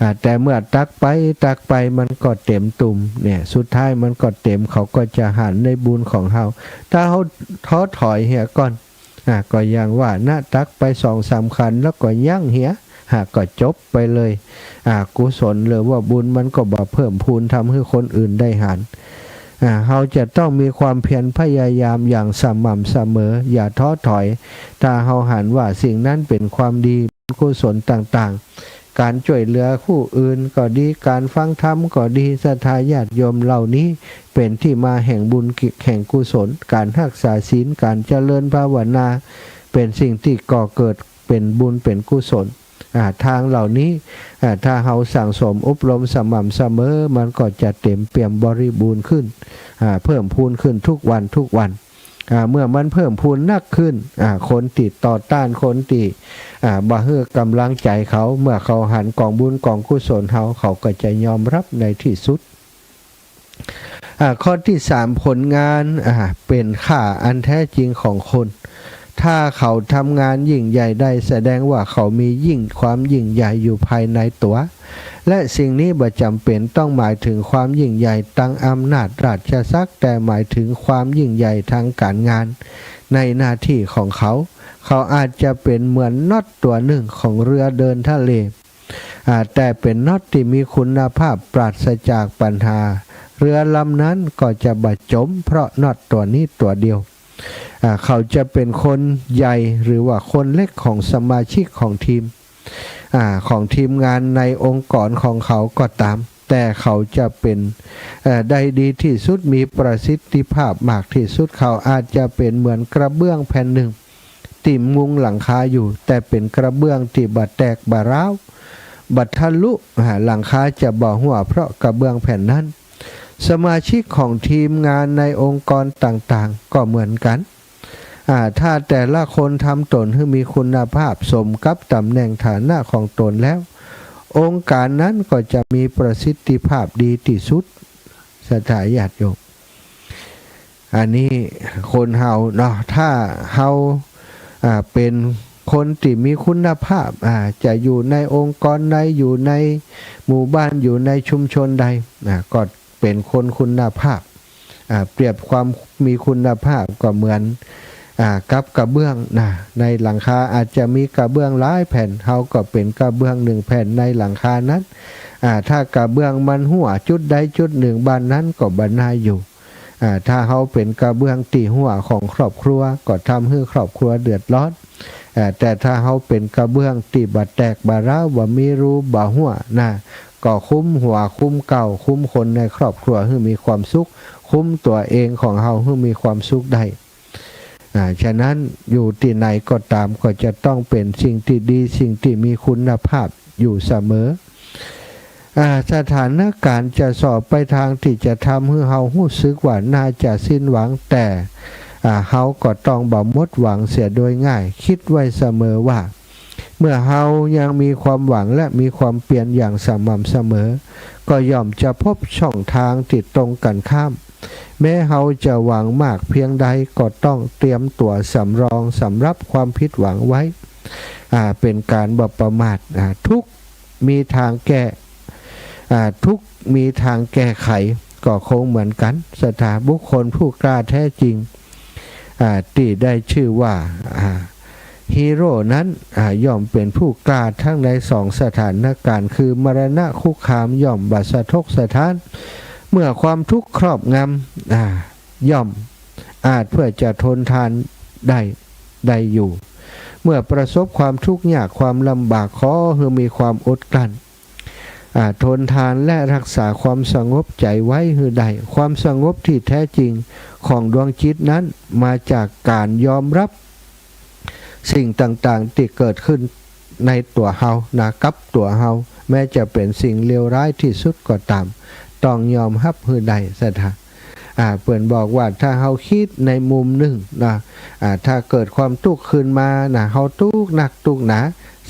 อ่า แต่เมื่อตักไปตักไปมันก็เต๋มตุ่ม เนี่ย สุดท้ายมันก็เต๋ม เขาก็จะหันในบุญของเฮา ถ้าเฮาท้อถอยเหียก่อน อ่า ก็อย่างว่านะ ตักไปสองสามขันแล้วก็ยั้งเหีย หากก็จบไปเลย อ่า กุศลหรือว่าบุญมันก็บ่เพิ่มพูนทำหื้อคนอื่นได้หัน อ่า เฮาจะต้องมีความเพียรพยายามอย่างสม่ำเสมอ อย่าท้อถอย ถ้าเฮาหันว่าสิ่งนั้นเป๋นความดี กุศลต่างๆ ก๋านจ้วยเหลือผู้อื่นก็ดี ก๋านฟังธรรมก็ดี ศรัทธาญาติโยมเหล่านี้ เป๋นตี้มาแห่งบุญแห่งกุศล ก๋านฮักษาศีล ก๋านเจริญภาวนา เป๋นสิ่งตี้ก่อเกิดเป๋นบุญเป๋นกุศล อ่า ตางเหล่านี้ อ่า ถ้าเฮาสั่งสมอบรมสม่ำเสมอ มันก็จะเต๋มเปี่ยมบริบูรณ์ขึ้น อ่า เพิ่มพูนขึ้นทุกวันทุกวัน อ่า เมื่อมันเพิ่มพูนนักขึ้น อ่า คนตี้ต่อต้าน คนตี้ อ่า บ่หื้อก๋ำลังใจ๋เขา เมื่อเขาหันก๋องบุญก๋องกุศลเฮา เขาก็จะยอมรับในตี้สุด อ่า ข้อตี้สาม ผลงาน อ่า เป๋นค่าอันแท้จริงของคน ถ้าเขาทำงานยิ่งใหญ่ได้ แสดงว่าเขามียิ่ง ความยิ่งใหญ่อยู่ภายในตั๋ว และสิ่งนี้บ่จ๋ำเป๋นต้องหมายเถิงความยิ่งใหญ่ตางอำนาจราชสักดิ์ แต่หมายเถิงความยิ่งใหญ่ตางก๋านงานในหน้าตี้ของเขา เขาอาจจะเป๋นเหมือนน็อตตั๋วนึ่งของเรือเดินทะเล อ่า แต่เป๋นน็อตตี้มีคุณภาพปราศจากปัญหา เรือลำนั้นก็จะบ่จ๋มเพราะน็อตตั๋วนี้ตั๋วเดียว อ่า เขาจะเป๋นคนใหญ่หรือว่าคนเล็กของสมาชิกของทีม อ่า ของทีมงานในองค์กรของเขาก็ต๋าม แต่เขาจะเป๋น เอ่อ ได้ดีตี้สุด มีประสิทธิภาพมากตี้สุด เขาอาจจะเป๋นเหมือนกระเบื้องแผ่นนึ่ง ตี้มุงหลังคาอยู่ แต่เป๋นกระเบื้องตี้บ่แตกบ่ร้าว บ่ทะลุ อ่า หลังคาจะบ่ฮั่วเพราะกระเบื้องแผ่นนั้น สมาชิกของทีมงานในองค์กรต่างๆ ก็เหมือนกั๋น อ่า ถ้าแต่ละคนทำต๋นหื้อมีคุณภาพสมกับต๋ำแหน่งฐานะของต๋นแล้ว องค์การนั้นก็จะมีประสิทธิภาพดีตี้สุด ศรัทธาญาติโยม อันนี้คนเฮาเนาะ ถ้าเฮา อ่า เป๋นคนตี้มีคุณภาพ อ่า จะอยู่ในองค์กรใด อยู่ในหมู่บ้าน อยู่ในชุมชนใด อ่า ก็เป๋นคนคุณภาพ อ่า เปรียบความมีคุณภาพก็เหมือน อ่า กับกระเบื้องนะ ในหลังคาอาจจะมีกระเบื้องหลายแผ่น เฮาก็เป๋นกระเบื้องนึ่งแผ่นในหลังคานั้น อ่า ถ้ากระเบื้องมันฮั่วจุดใดจุดนึ่ง บ้านนั้นก็บ่น่าอยู่ อ่า ถ้าเฮาเป๋นกระเบื้องตี้ฮั่วของครอบครัว ก็ทำหื้อครอบครัวเดือดร้อน อ่า แต่ถ้าเฮาเป๋นกระเบื้องตี้บ่แตกบ่ร้าว บ่มีรูบ่ฮั่วนะ ก็คุ้มหัว คุ้มเก๊า คุ้มคนในครอบครัวหื้อมีความสุข คุ้มตั๋วเองของเฮาหื้อมีความสุขได้ อ่า ฉะนั้นอยู่ตี้ไหนก็ต๋าม ก็จะต้องเป๋นสิ่งตี้ดี สิ่งตี้มีคุณภาพอยู่เสมอ อ่า สถานการณ์จะส่อไปตางตี้จะทำหื้อเฮาฮู้สึกว่าน่าจะสิ้นหวัง แต่ อ่า เฮาก็ต้องบ่หมดหวังเสียโดยง่าย กึ๊ดไว้เสมอว่า เมื่อเฮายังมีความหวังและมีความเปียรอย่างสม่ำเสมอ ก็ย่อมจะพบช่องตางตี้ตรงกั๋นข้าม แม้เฮาจะหวังมากเพียงใด ก็ต้องเตรียมตั๋วสำรองสำหรับความผิดหวังไว้ อ่า เป๋นก๋านบ่ประมาท อ่า ทุกข์มีตางแก้ อ่า ทุกข์มีตางแก้ไข ก็คงเหมือนกั๋น ศรัทธา บุคคลผู้กล้าแท้จริง อ่า ตี้ได้จื้อว่า อ่า ฮีโร่นั้น อ่า ย่อมเป๋นผู้กล้าทั้งในสองสถานการณ์ คือมรณะคุกคามย่อมบ่สะทกสะท้าน เมื่อความทุกข์ครอบงำ อ่า ย่อมอาจเพื่อจะทนทานได้ ได้อยู่ เมื่อประสบความทุกข์ยากความลำบาก ขอหื้อมีความอดกลั้น อ่า ทนทานและรักษาความสงบใจ๋ไว้หื้อได้ ความสงบตี้แท้จริงของดวงจิตนั้นมาจากก๋านยอมรับสิ่งต่างๆ ตี้เกิดขึ้นในตั๋วเฮานะ กับตั๋วเฮา แม้จะเป๋นสิ่งเลวร้ายตี้สุดก็ต๋าม ต้องยอมฮับหื้อได้ ศรัทธา อ่า เปิ้นบอกว่าถ้าเฮากึ๊ดในมุมนึ่งนะ อ่า ถ้าเกิดความตุ๊กข์ขึ้นมานะ เฮาตุ๊กข์นักตุ๊กข์หนา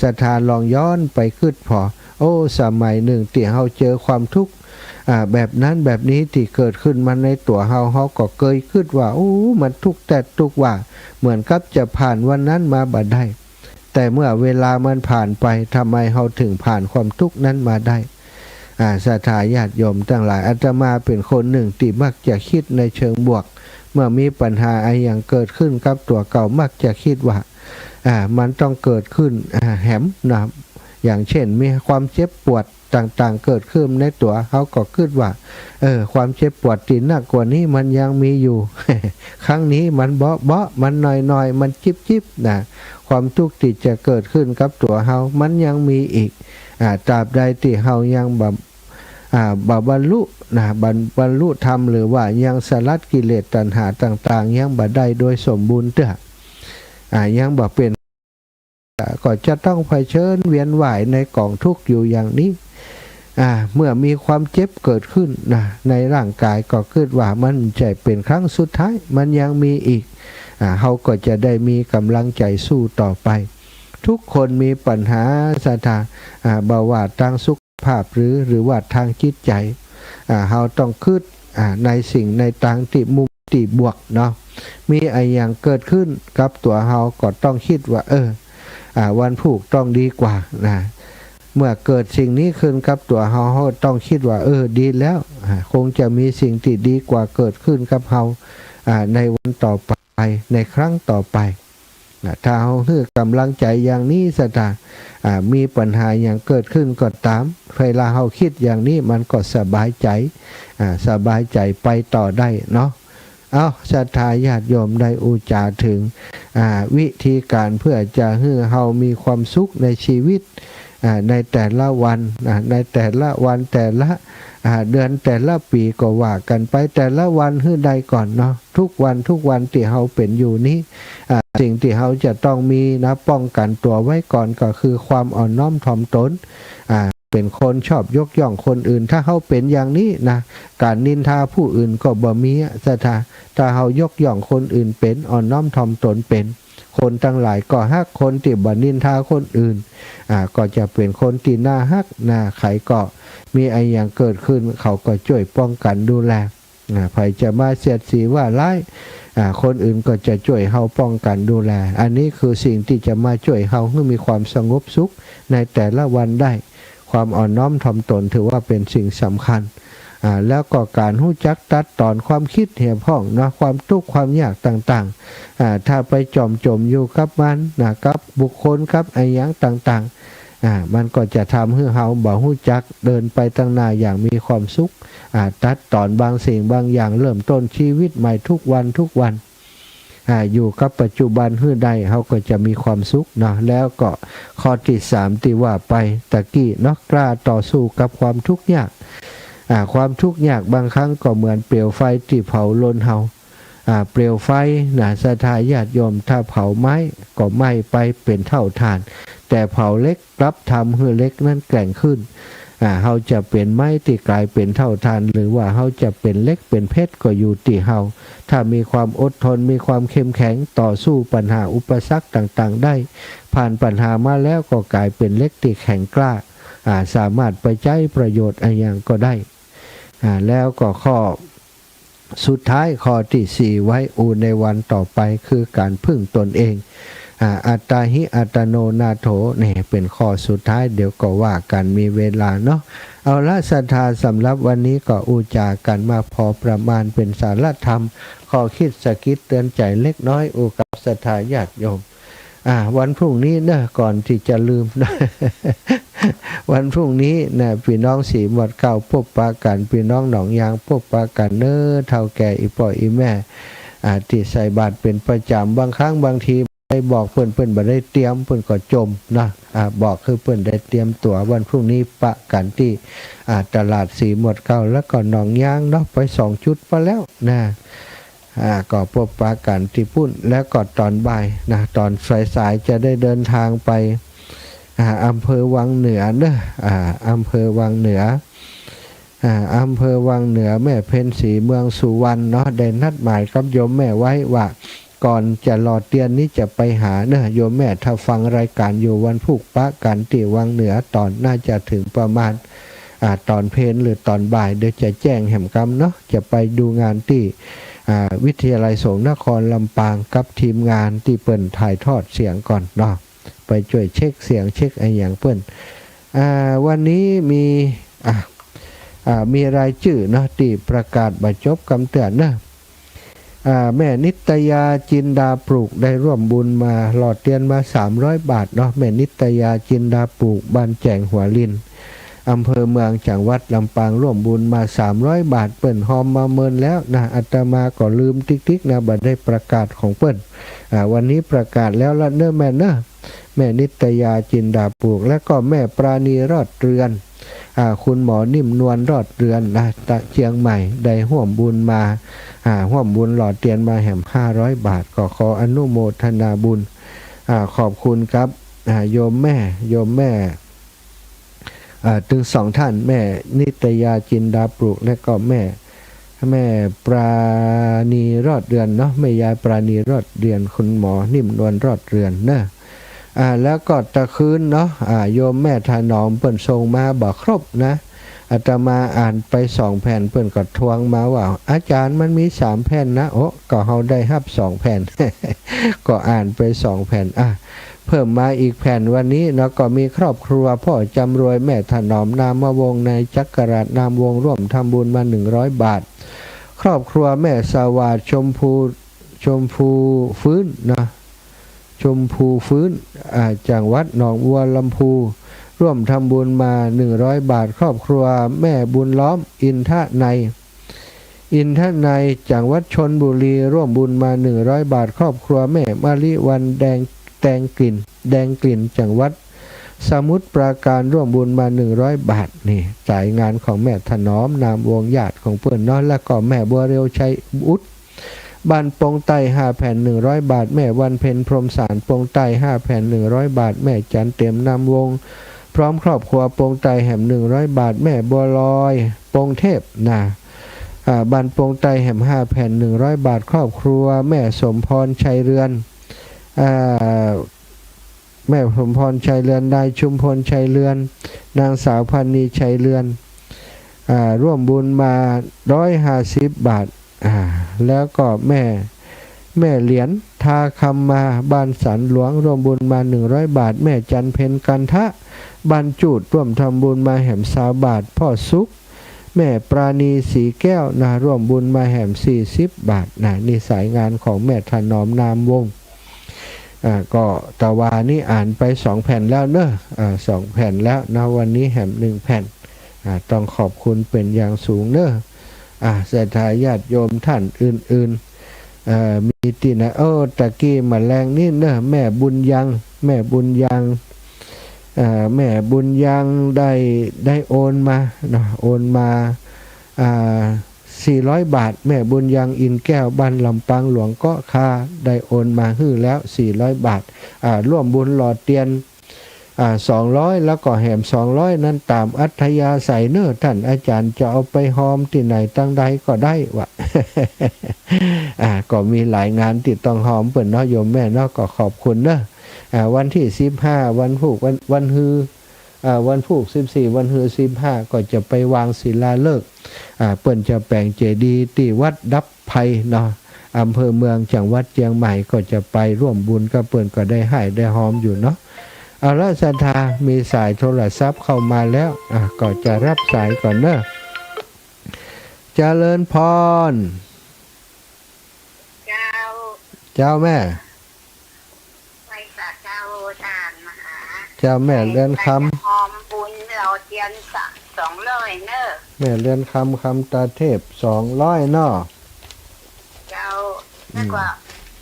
ศรัทธาลองย้อนไปกึ๊ดผ่อ โอ้ สมัยนึ่งตี้เฮาเจอความตุ๊กข์ อ่า แบบนั้นแบบนี้ตี้เกิดขึ้นมาในตั๋วเฮา เฮาก็เกยกึ๊ดว่า โอ้ มันตุ๊กข์แต๊ตุ๊กข์ว่า เหมือนกับจะผ่านวันนั้นมาบ่ได้ แต่เมื่อเวลามันผ่านไป ทำไมเฮาถึงผ่านความตุ๊กข์นั้นมาได้ อ่า ศรัทธาญาติโยมตังหลาย อาตมาเป๋นคนนึ่งตี้มักจะกึ๊ดในเชิงบวก เมื่อมีปัญหาอะหยังเกิดขึ้นกับตั๋วเก่า มักจะกึ๊ดว่า อ่า มันต้องเกิดขึ้น อ่า แหมนะ อย่างเช่น มีความเจ็บปวดต่างๆ เกิดขึ้นในตั๋ว เฮาก็กึ๊ดว่า เออ ความเจ็บปวดตี้นักกว่านี้มันยังมีอยู่ ครั้งนี้มันเบาะๆ มันหน่อยๆ มันจิ๊บๆ นะ ความตุ๊กข์ตี้จะเกิดขึ้นกับตั๋วเฮา มันยังมีอีก อ่า ตราบใดตี้เฮายังบ่ อ่า บ่บรรลุนะ บรร- บรรลุธรรม หรือว่ายังสลัดกิเลสตัณหาต่างๆ ยังบ่ได้โดยสมบูรณ์เตื้อ อ่า ยังบ่เป๋น ก็จะต้องเผชิญเวียนว่ายในก๋องตุ๊กข์อยู่อย่างนี้ อ่า เมื่อมีความเจ็บเกิดขึ้นนะ ในร่างก๋าย ก็กึ๊ดว่ามันจะเป๋นครั้งสุดท้าย มันยังมีอีก อ่า เฮาก็จะได้มีก๋ำลังใจ๋สู้ต่อไป ทุกคนมีปัญหา ศรัทธา อ่า บ่ว่าตางสุขภาพหรือ หรือว่าตางจิตใจ๋ อ่า เฮาต้องกึ๊ด อ่า ในสิ่งในตางตี้มุมตี้บวกเนาะ มีอะหยังเกิดขึ้นกับตั๋วเฮาก็ต้องกึ๊ดว่า เออ อ่า วันพูกต้องดีกว่านะ เมื่อเกิดสิ่งนี้ขึ้นกับตั๋วเฮา เฮาต้องกึ๊ดว่า เออ ดีแล้ว อ่า คงจะมีสิ่งตี้ดีกว่าเกิดขึ้นกับเฮา อ่า ในวันต่อไป ในครั้งต่อไป นะ ถ้าเฮาหื้อก๋ำลังใจ๋อย่างนี้ ศรัทธา อ่า มีปัญหาหยังเกิดขึ้นก็ต๋าม เวลาเฮากึ๊ดอย่างนี้มันก็สบายใจ๋ อ่า สบายใจ๋ไปต่อได้เนาะ เอ้า ศรัทธาญาติโยมได้อู้จ๋าเถิง อ่า วิธีก๋านเพื่อจะหื้อเฮามีความสุขในชีวิต อ่า ในแต่ละวัน อ่า ในแต่ละวัน แต่ละ อ่า เดือน แต่ละปี๋ก็ว่ากั๋นไป แต่ละวันหื้อได้ก่อนเนาะ ทุกวัน ทุกวันตี้เฮาเป๋นอยู่นี้ อ่า สิ่งตี้เฮาจะต้องมีนะ ป้องกั๋นตั๋วไว้ก่อนก็คือความอ่อนน้อมถ่อมตน อ่า เป๋นคนชอบยกย่องคนอื่น ถ้าเฮาเป๋นอย่างนี้นะ ก๋านนินทาผู้อื่นก็บ่มีอะ ศรัทธา ถ้าเฮายกย่องคนอื่นเป๋น อ่อนน้อมถ่อมตนเป๋น คนตังหลายก็ฮัก คนตี้บ่นินทาคนอื่น อ่า ก็จะเป๋นคนตี้น่าฮักนะ ใผก็มีอะหยังเกิดขึ้น เขาก็จ้วยป้องกั๋นดูแล อ่า ใผจะมาเสียดสีว่าร้าย อ่า คนอื่นก็จะจ้วยเฮาป้องกั๋นดูแล อันนี้คือสิ่งตี้จะมาจ้วยเฮาหื้อมีความสงบสุขในแต่ละวันได้ ความอ่อนน้อมถ่อมตนถือว่าเป๋นสิ่งสำคัญ อ่า แล้วก็ก๋านฮู้จักตัดต๋อนความกึ๊ดเหียพ่องเนาะ ความตุ๊กข์ความยากต่างๆ อ่า ถ้าไปจ่อมจ๋มอยู่กับมันนะ กับบุคคล กับอะหยังต่างๆ อ่า มันก็จะทำหื้อเฮาบ่ฮู้จักเดินไปตังหน้าอย่างมีความสุข อ่า ตัดต๋อนบางสิ่งบางอย่าง เริ่มต้นชีวิตใหม่ทุกวันทุกวัน อ่า อยู่กับปัจจุบันหื้อได้ เฮาก็จะมีความสุขเนาะ แล้วก็ข้อตี้สามตี้ว่าไปตะกี้เนาะ กล้าต่อสู้กับความทุกข์ยาก อ่า ความทุกข์ยากบางครั้งก็เหมือนเปลวไฟตี้เผาลนเฮา อ่า เปลวไฟนะ ศรัทธาญาติโยม ถ้าเผาไม้ก็ไหม้ไปเป๋นเต้าถ่าน แต่เผาเหล็กกลับทำหื้อเหล็กนั้นแกร่งขึ้น อ่า เฮาจะเป๋นไม้ตี้ก๋ายเป๋นเต้าถ่าน หรือว่าเฮาจะเป๋นเหล็กเป๋นเพชรก็อยู่ตี้เฮา ถ้ามีความอดทน มีความเข้มแข็ง ต่อสู้ปัญหาอุปสรรคต่างๆ ได้ ผ่านปัญหามาแล้วก็ก๋ายเป๋นเหล็กตี้แข็งกล้า อ่า สามารถไปใจ๊ประโยชน์อะหยังก็ได้ อ่า แล้วก็ข้อสุดท้าย ข้อตี้สี่ ไว้อู้ในวันต่อไป คือก๋านพึ่งตนเอง อ่า อัตตาหิอัตตโนนาโถ นี่เป๋นข้อสุดท้าย เดี๋ยวก็ว่ากั๋น มีเวลาเนาะ เอาละศรัทธา สำหรับวันนี้ก็อู้จ๋ากั๋นมาพอประมาณ เป๋นสาระธรรม ข้อคิดสะกิดเตือนใจ๋เล็กน้อย อู้กับศรัทธาญาติโยม อ่า วันพรุ่งนี้เนาะ ก่อนตี้จะลืม วันพรุ่งนี้นะ ปี้น้องศรีหมวดเกล้าปบปะกั๋น ปี้น้องหนองยางปบปะกั๋นเนาะ เฒ่าแก่อี่ป้ออี่แม่ อ่า ตี้ใส่บาตรเป๋นประจ๋ำ บางครั้งบางทีได้บอกเปิ้น เปิ้นบ่ได้เตรียม เปิ้นก็จ่มเนาะ อ่า บอกคือเปิ้นได้เตรียมตั๋ว วันพรุ่งนี้ปะกั๋นตี้ อ่า ตลาดศรีหมวดเกล้า แล้วก็หนองยางเนาะ ไปสองจุดปะแล้วนะ อ่า ก็ปบปะกั๋นตี้ปุ้น แล้วก็ต๋อนบ่ายนะ ต๋อนสายๆ จะได้เดินทางไป อ่า อำเภอวังเหนือเนาะ อ่า อำเภอวังเหนือ อ่า อำเภอวังเหนือ แม่เพ็ญศรีเมืองสุวรรณเนาะ ได้นัดหมายกับโยมแม่ไว้ว่า ก่อนจะหล่อเตียนนี้จะไปหาเนาะ โยมแม่ถ้าฟังรายก๋านอยู่ วันพูกปะกั๋นตี้วังเหนือ ต๋อนน่าจะเถิงประมาณ อ่า ต๋อนเพลหรือต๋อนบ่าย เดี๋ยวจะแจ้งแหมกำเนาะ จะไปดูงานตี้ อ่า วิทยาลัยสงฆ์นครลำปางกับทีมงานตี้เปิ้นถ่ายทอดเสียงก่อนเนาะ ไปจ้วยเช็คเสียงเช็คอะหยังเปิ้น อ่า วันนี้มี อ่า อ่า มีรายจื้อเนาะ ตี้ประกาศบ่จบกำเตื้อเนาะ อ่า แม่นิตยาจินดาปลูกได้ร่วมบุญมา หล่อเตียนมาสามร้อยบาทเนาะ แม่นิตยาจินดาปลูก บ้านแจงหัวลิน อำเภอเมือง จังหวัดลำปาง ร่วมบุญมาสามร้อยบาท เปิ้นฮอมมาเมินแล้วนะ อาตมาก็ลืมติ๊กๆ นะ บ่ได้ประกาศของเปิ้น อ่า วันนี้ประกาศแล้วละเนาะแม่เนาะ แม่นิตยาจินดาปลูก และก็แม่ปราณีรอดเรือน อ่า คุณหมอนิ่มนวลรอดเรือนนะ ตะเชียงใหม่ ได้ฮ่วมบุญมา อ่า ฮ่วมบุญหล่อเตียนมาแหมห้าร้อยบาท ก็ขออนุโมทนาบุญ อ่า ขอบคุณครับ อ่า โยมแม่ โยมแม่ อ่า ตึงสองท่าน แม่นิตยาจินดาปลูก และก็แม่ แม่ปราณีรอดเรือนเนาะ แม่ยายปราณีรอดเรือน คุณหมอนิ่มนวลรอดเรือนเนาะ อ่า แล้วก็ตะคืนเนาะ อ่า โยมแม่ถนอมเปิ้นส่งมาบ่ครบนะ อาตมาอ่านไปสองแผ่น เปิ้นก็ทวงมาว่า อาจารย์มันมีสามแผ่นนะ โอ้ ก็เฮาได้ฮับสองแผ่น ก็อ่านไปสองแผ่น อ่ะ เพิ่มมาอีกแผ่นวันนี้เนาะ ก็มีครอบครัวพ่อจำรวย แม่ถนอม นามวงศ์ นายจักราช นามวงศ์ ร่วมทำบุญมาหนึ่งร้อยบาท ครอบครัวแม่สวัสดิ์ ชมพู ชมพูฟื้นนะ ชมพูฟื้น อ่า จังหวัดหนองบัวลำภู ร่วมทำบุญมาหนึ่งร้อยบาท ครอบครัวแม่บุญล้อม อินทนาย อินทนาย จังหวัดชลบุรี ร่วมบุญมาหนึ่งร้อยบาท ครอบครัวแม่มะลิวรรณ แดง แดงกลิ่น แดงกลิ่น จังหวัดสมุทรปราการ ร่วมบุญมาหนึ่งร้อยบาท นี่สายงานของแม่ถนอม นามวงศ์ ญาติของเปิ้นเนาะ แล้วก็แม่บัวเร็ว ชัยอุด บ้านปงใต้ ห้าแผ่น หนึ่งร้อยบาท แม่วันเพ็ญ พรหมสาร ปงใต้ ห้าแผ่น หนึ่งร้อยบาท แม่จันเต็ม นามวงศ์ พร้อมครอบครัว ปงใต้แหมหนึ่งร้อยบาท แม่บัวลอย ปงเทพนะ อ่า บ้านปงใต้แหมห้าแผ่น หนึ่งร้อยบาท ครอบครัวแม่สมพร ชัยเรือน อ่า แม่สมพร ชัยเรือน นายชุมพล ชัยเรือน นางสาวพันนี ชัยเรือน อ่า ร่วมบุญมาร้อยห้าสิบบาท อ่า แล้วก็แม่ แม่เหรียญ ทาคำมา บ้านสันหลวง ร่วมบุญมาหนึ่งร้อยบาท แม่จันเพ็ญ กันทะ บ้านจูด ร่วมทำบุญมาแหมซาวบาท พ่อสุข แม่ปราณี สีแก้วนะ ร่วมบุญมาแหมสี่สิบบาทนะ นี่สายงานของแม่ถนอม นามวงศ์ อ่า ก็ตะวานี้อ่านไปสองแผ่นแล้วเนาะ อ่า สองแผ่นแล้วนะ วันนี้แหมหนึ่งแผ่น อ่า ต้องขอบคุณเป๋นอย่างสูงเนาะ อ่า ศรัทธาญาติโยมท่านอื่น เอ่อ มีตี้ไหน โอ้ ตะกี้มาแลงนี้เนาะ แม่บุญยัง แม่บุญยัง เอ่อ แม่บุญยังได้ ได้โอนมาเนาะ โอนมา อ่า สี่ร้อยบาท แม่บุญยัง อินแก้ว บ้านลำปางหลวงเกาะคา ได้โอนมาหื้อแล้ว สี่ร้อยบาท อ่า ร่วมบุญหล่อเตียน อ่า สองร้อย แล้วก็แหม สองร้อย นั้นต๋ามอัธยาศัยเนาะ ต้านอาจ๋ารย์จะเอาไปฮอมตี้ไหนตังใดก็ได้วะ อ่า ก็มีหลายงานตี้ต้องฮอมเปิ้นเนาะ โยมแม่เนาะ ก็ขอบคุณเนาะ อ่า วันตี้สิบห้า วันพูก วัน วันฮือ อ่า วันพูกสิบสี่ วันฮือสิบห้า ก็จะไปวางศิลาฤกษ์ อ่า เปิ้นจะแป๋งเจดีย์ตี้วัดดับภัยเนาะ อำเภอเมือง จังหวัดเจียงใหม่ ก็จะไปร่วมบุญกับเปิ้น ก็ได้ไหว้ได้ฮอมอยู่เนาะ เอาละศรัทธา มีสายโทรศัพท์เข้ามาแล้ว อ่ะ ก็จะรับสายก่อนเนาะ เจริญพร เจ้า เจ้าแม่ ไหว้สาเจ้าต้านมหา เจ้าแม่เรือนคำ ฮอมบุญหล่อเตียนสะ สองร้อยเนาะ แม่เรือนคำ คำตาเทพ สองร้อยเนาะ เจ้า อืม แล้วก็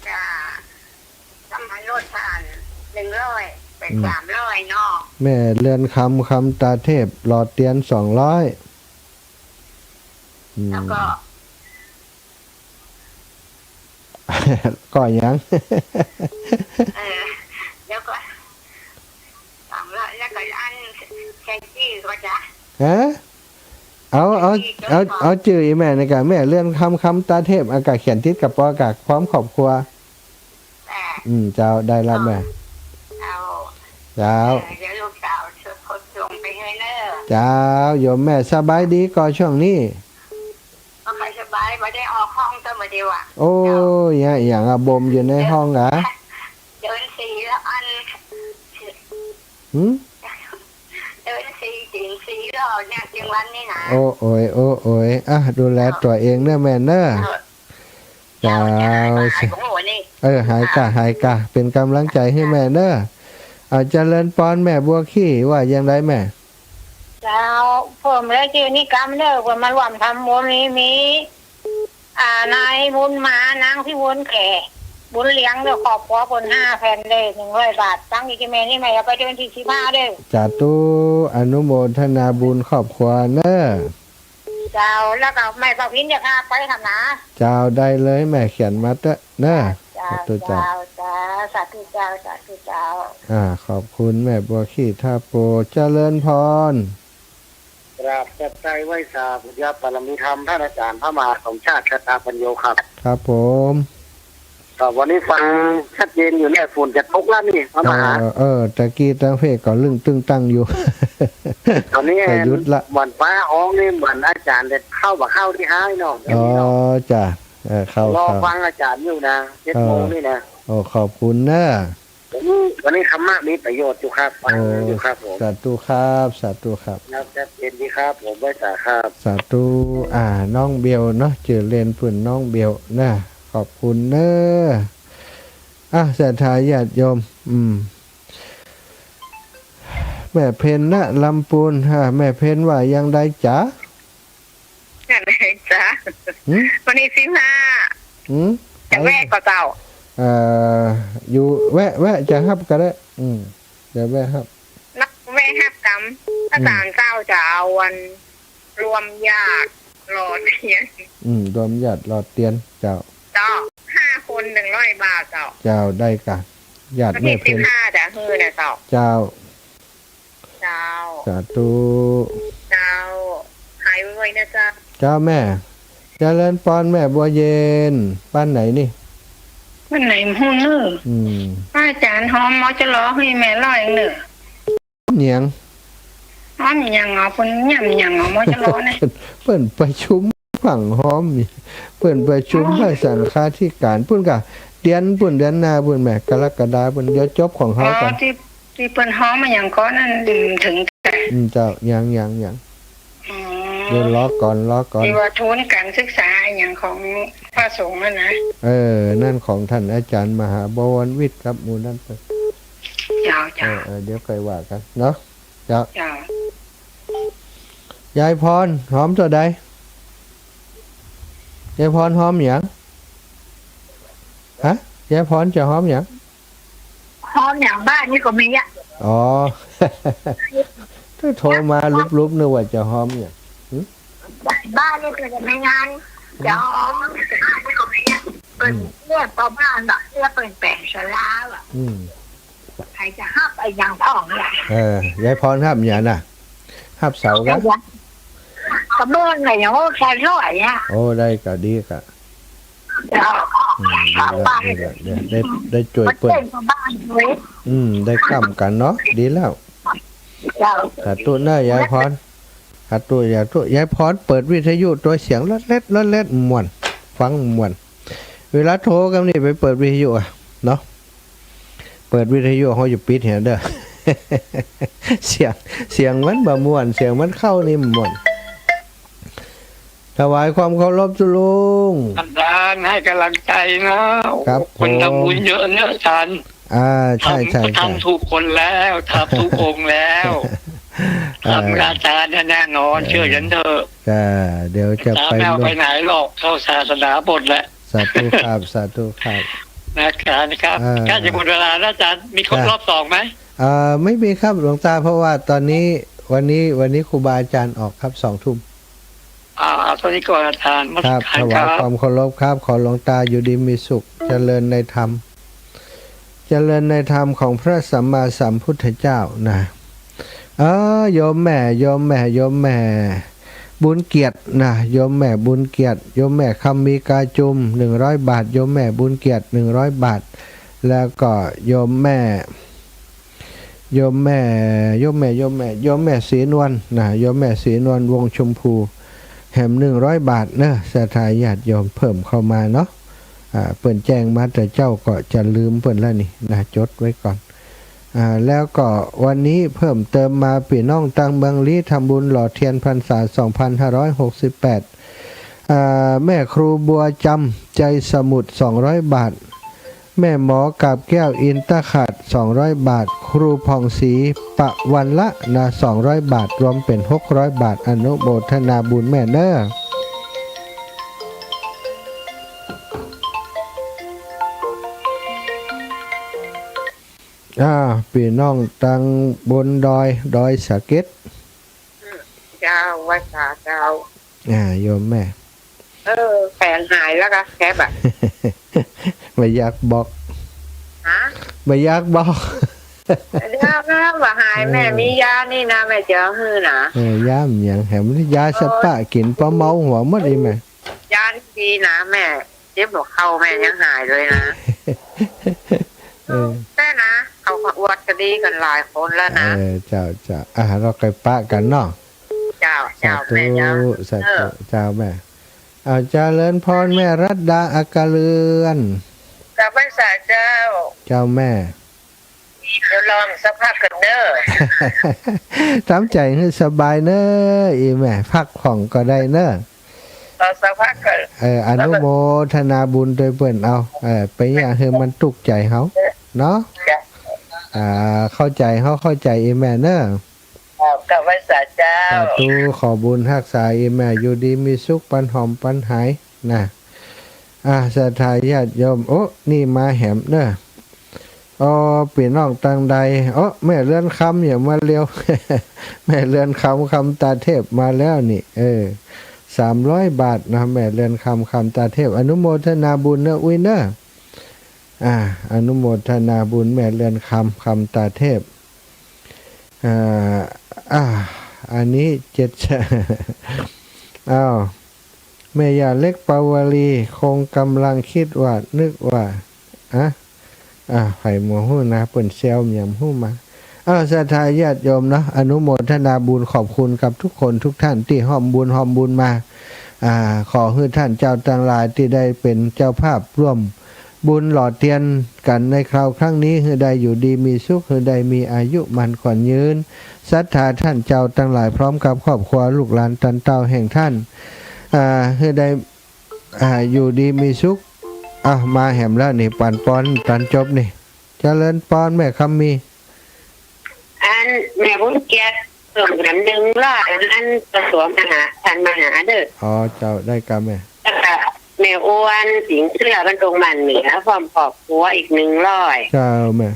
จะ น้ำมันรถต้าน หนึ่งร้อย เป๋น อืม สามร้อยเนาะ แม่เรือนคำ คำตาเทพ หล่อเตียน สองร้อย อืม แล้วก็ ก็หยัง เออ แล้วก็ สองร้อย แล้วก็อัน ใส่จื้อก็จะ ฮะ เอา เอา ใส่จื้อ เอา ก็ เอาจื้ออีแม่นี่ก่ะ แม่เรือนคำ คำตาเทพ อากาศเขียนติดกระเป๋า อากาศพร้อมครอบครัว แม่ อืม เจ้า ได้ละแม่ เจ้า เจ้า เออ เดี๋ยวลูกสาวส่งไปหื้อเนาะ เจ้า โยมแม่สบายดีก่อช่วงนี้ บ่ค่อยสบาย บ่ได้ออกห้องตั้งแต่เดียวอะ โอ้ เจ้า อย่าง อย่างอะ บ่มอยู่ในห้องอะ เดินสีแล้วอัน หืม เดินสี กิ๋นสีแล้วเนี่ย เจียงวันนี่นะ โอ้โอย โอ้โอย อ่ะ ดูแลตั๋วเองเนาะแม่เนาะ เจ้า เจ้า เจ้า หายของหนูนี่ เออ หายก่ะ หายก่ะ เป๋นก๋ำลังใจ๋หื้อแม่เนาะ อ่า เจริญปอน แม่บัวขี้ ว่าอย่างไรแม่ เจ้า เปิ้นได้จื้อนี้กำเนาะ เปิ้นมาร่วมทำบุญนี้มี อ่า นายบุญมา นางพิบูลแข บุญเลี้ยงเนาะ ครอบครัวเปิ้นห้าแผ่นเนาะ หนึ่งร้อยบาท ตังค์อีกแม่นี่แม่เอาไปเดือนตี้สิบห้าเนาะ สาธุ อนุโมทนาบุญครอบครัวเนาะ เจ้า แล้วก็แม่ป้าพินจะพาไปทำนา เจ้า ได้เลย แม่เขียนมาเต๊อะเนาะ เจ้า สาธุเจ้า เจ้า เจ้า สาธุเจ้า สาธุเจ้า อ่า ขอบคุณแม่บัวขี้ท่าโป เจริญพร กราบขอบใจ๋ไหว้สาบุญญาบารมีธรรมต้านอาจ๋ารย์พระมหาสมชาติ ชะตาปัญโญครับ ครับผม ครับ วันนี้ฟังชัดเจนอยู่เนี่ย ฝนจะตกแล้วนี่ พระมหา เออ เออ ตะกี้ตางเพกก็ลึ่งตึงตังอยู่ ต๋อนนี้ จะหยุดละ เหมือนฟ้าฮ้องนี่ เหมือนอาจ๋ารย์จะเข้าบ่เข้าตี้ฮ้ายเนาะ อ๋อ เดี๋ยวนี้เนาะ จ้ะ เออ เข้า รอ เข้า ฟังอาจ๋ารย์อยู่นะ เจ็ดโมงนี่นะ โอ้ ขอบคุณเนาะ วันนี้ธรรมะมีประโยชน์อยู่ครับ ฟัง โอ้ อยู่ครับผม สาธุครับ สาธุครับ ครับ ครับ เย็นดีครับผม ไหว้สาครับ สาธุ อ่า น้องเบลเนาะ จื้อเล่นเปิ้นน้องเบลนะ ขอบคุณเนาะ อ่ะ ศรัทธาญาติโยม อืม แม่เพ็ญนะ ลำปูน อ่า แม่เพ็ญว่าอย่างไรจ๊ะ อย่างไรจ๊ะ หืม วันนี้สิบห้า หืม จะแวะก่อเจ้า เอ่อ อยู่ แวะ แวะจะฮับก็ได้ อืม จะแวะฮับ นักแวะฮับกำ ถ้า อืม ต๋ามเจ้าจะเอาวัน รวมญาติหล่อเตียน อืม รวมญาติหล่อเตียน เจ้า เจ้า ห้าคน หนึ่งร้อยบาท เจ้า เจ้า ได้ก่ะ ญาติแม่เพ็ญ วันนี้สิบห้าจะหื้อนะเจ้า เจ้า เจ้า สาธุ เจ้า หายไวๆนะเจ้า เจ้าแม่ เจริญปอนแม่บัวเย็น บ้านไหนนี่ บ้านไหนฮู้เน้อ อืม อาจ๋ารย์ฮอม มจร หื้อแม่ร้อยเน้อ หยัง ฮอมหยังอ๋อ เปิ้นย่ำหยังอ๋อ มจร นะ เปิ้นประชุม ฟั่งฮอมนี่ เปิ้นประชุม อ๋อ พระสังฆาธิการ เปิ้นก็เตียนเปิ้นเดือนหน้าเปิ้นแหม กรกฎาเปิ้น เดี๋ยวจบของเฮาก่อน อ๋อ ตี้ ตี้เปิ้นฮอมมาหยังก่อนั้น อืม เถิง อืม เจ้า ยัง ยัง ยัง อ๋อ เดี๋ยวรอก่อน รอก่อน ตี้ว่าทุนการศึกษาอะหยังของพระสงฆ์นั่นนะ เออ นั่นของท่านอาจ๋ารย์มหาบวรวิทย์กับหมู่นั้นไป เจ้า เจ้า เออ เออ เดี๋ยวค่อยว่ากั๋นเนาะ เจ้า เจ้า ยายพร ฮอมเต้าใด ยายพรฮอมหยัง ยายพรจะฮ้อมหยัง ฮ้อมหยัง บ้านนี่ก็มีอะ อ๋อ โทรมาลุบๆ นึกว่าจะฮ้อมหยัง หึ บ้านนี่ก็จะมีงาน จะฮ้อม บ้านนี่ก็มีอะ เปิ้น อืม เนี่ย ปอบ้านบอกเนี่ย เปิ้นแป๋งศาลาอะ อืม ใผจะฮับอะหยังพ่องเนี่ย เออ ยายพรฮับหยังน่ะ ฮับเสาก่ะ กระเบื้องน่ะ ยังโอ้ใส่ร้อยอะ โอ้ ได้ก่ะ ดีก่ะ เจ้า อืม ดีแล้ว เสาบ้าน ดีแล้ว ได้ ได้จ้วยเปิ้น มาเต้นกับบ้านเลย อืม ได้ก้ำกั๋นเนาะ ดีแล้ว เจ้า สาธุเน้อ ยายพร สาธุ สาธุ ยายพรเปิดวิทยุตวยเสียงลอดแลดลอดแลด ม่วน ฟังม่วน เวลาโทรกั๋นนี่ไปเปิดวิทยุอะ เนาะ เปิดวิทยุ เฮาอย่าปิดเหียเด้อ เสียง เสียงมันบ่ม่วน เสียงมันเข้านี่ม่วน ถวายความเคารพจุลุง อาจารย์ให้กำลังใจเนาะ ครับ คนทำบุญเยอะเนาะอาจารย์ ผม อ่า ใช่ ใช่ ใช่ ทำถูกคนแล้ว ทำถูกองค์แล้ว เออ ทำกับอาจารย์เนี่ยแน่นอน เออ เชื่อฉันเถอะ จ้า เดี๋ยวจะไป ตามไม่เอาไปไหนหรอก เข้าศาสนาหมดแหละ สาธุครับ สาธุครับ นะครับ นะครับ อ่า ใกล้จะหมดเวลาแล้วอาจารย์ มีครบ จ้ะ รอบสองไหม เอ่อ ไม่มีครับหลวงตา เพราะว่าตอนนี้ วันนี้ วันนี้ครูบาอาจารย์ออกครับ สองทุ่ม อ่า เอาเท่านี้ก่อนอาจารย์ ครับ นมัสการ ถวาย ครับ ความเคารพครับ ขอหลวงตาอยู่ดีมีสุข เจริญในธรรม เจริญในธรรมของพระสัมมาสัมพุทธเจ้านะ เออ โยมแม่ โยมแม่ โยมแม่บุญเกียรตินะ โยมแม่บุญเกียรติ โยมแม่คำมีกาจุม หนึ่งร้อยบาท โยมแม่บุญเกียรติ หนึ่งร้อยบาท แล้วก็โยมแม่ โยมแม่ โยมแม่ โยมแม่ โยมแม่ศรีนวลนะ โยมแม่ศรีนวล วงศ์ชมพู แหม หนึ่งร้อยบาทเนอะ ศรัทธาญาติโยมเพิ่มเข้ามาเนาะ อ่า เปิ้นแจ้งมาแต่เจ๊าก็จะลืมเปิ้นแล้วนี่นะ จดไว้ก่อน อ่า แล้วก็วันนี้เพิ่มเติมมา ปี้น้องตังเมืองลี้ทำบุญหล่อเตียนพรรษา สองพันห้าร้อยหกสิบแปด อ่า แม่ครูบัวจำ ใจสมุทร สองร้อยบาท แม่หมอกาบแก้ว อินตคาด สองร้อยบาท ครูผ่องศรี ปะวันละนะ สองร้อยบาท รวมเป๋น หกร้อยบาท อนุโมทนาบุญแม่เน้อ อ่า ปี้น้องตังบนดอย ดอยสะเก็ด เจ้า ไหว้สาเจ้า อ่า โยมแม่ เออ แป๋งหายแล้วกะ แคปอะ บ่อยากบอก ฮะ บ่อยากบอก เดี๋ยวนะ บ่หาย เออ แม่มียานี่นะ แม่จะหื้อนะ เออ ยามันหยังแหม ยาสปะกิ๋นปะเมาหัวหมดอีแม่ ยานี่ดีนะแม่ เจ็บหัวเข่าแม่ยังหายเลยนะ เออ แต่นะ เขาก็อวดกะดีกั๋นหลายคนแล้วนะ เออ เจ้า เจ้า อ่ะ เฮาก็ปะกั๋นเนาะ เจ้า เจ้า สาธุ แม่เจ้า สาธุ เออ เจ้าแม่ เอา เจริญพรแม่รัตดา อัคคเรือน กราบไหว้สาเจ้า เจ้าแม่ เดี๋ยวรอสักพักก่อนเด้อ ทำใจ๋หื้อสบายเน้อ อีแม่ พักผ่อนก็ได้เน้อ รอสักพักก่อน เออ อนุโมทนาบุญตวยเปิ้นเอา เออ ไปอย่าหื้อมันตุ๊กข์ใจ๋เฮา เนาะ จ้ะ อ่า เข้าใจ๋เฮา เข้าใจ๋อีแม่เน้อ ครับ กราบไหว้สาเจ้า สาธุ ขอบุญฮักษาอีแม่ อยู่ดีมีสุข ปันหอมปันหายนะ อ่า ศรัทธาญาติโยม โอ้ นี่มาแหมเน้อ อ๋อ ปี้น้องตังใด โอ้ แม่เรือนคำเนี่ยมาเร็ว แม่เรือนคำ คำตาเทพมาแล้วนี่ เออ สามร้อยบาทนะ แม่เรือนคำ คำตาเทพ อนุโมทนาบุญเน้อ อุ๊ยเน้อ อ่า อนุโมทนาบุญแม่เรือนคำ คำตาเทพ อ่า อ่า อันนี้เจ็ด อ้าว แม่ย่าเล็กปาวลี คงกำลังคิดว่า นึกว่า อะ อ่า ใผบ่ฮู้นะ เปิ้นแซวหยังบ่ฮู้มา อ้าว ศรัทธาญาติโยมเนาะ อนุโมทนาบุญ ขอบคุณกับทุกคนทุกท่านตี้ฮ่อมบุญฮ่อมบุญมา อ่า ขอหื้อท่านเจ้าตังหลายตี้ได้เป๋นเจ้าภาพร่วม บุญหล่อเตียนกั๋นในคราวครั้งนี้ หื้อได้อยู่ดีมีสุข หื้อได้มีอายุหมั้นขวัญยืน ศรัทธาต้านเจ้าตังหลายพร้อมกับครอบครัวลูกหลานตันเต้าแห่งต้าน อ่า หื้อได้ อ่า อยู่ดีมีสุข อ่ะ มาแหมแล้วนี่ ปั๋นปอนตันจบนี่ เจริญปอนแม่คำมี อันแม่บุญเกียรติเพิ่มแหมนึ่งร้อย อันนั้นกระทรวงมหา ต้านมหาเด้อ อ๋อ เจ้า ได้กาแม่ แล้วก็ แม่อ้วน สิงห์เสื้อ บ้านดงหมั่นเหนือ พร้อมครอบครัวอีกหนึ่งร้อย เจ้าแม่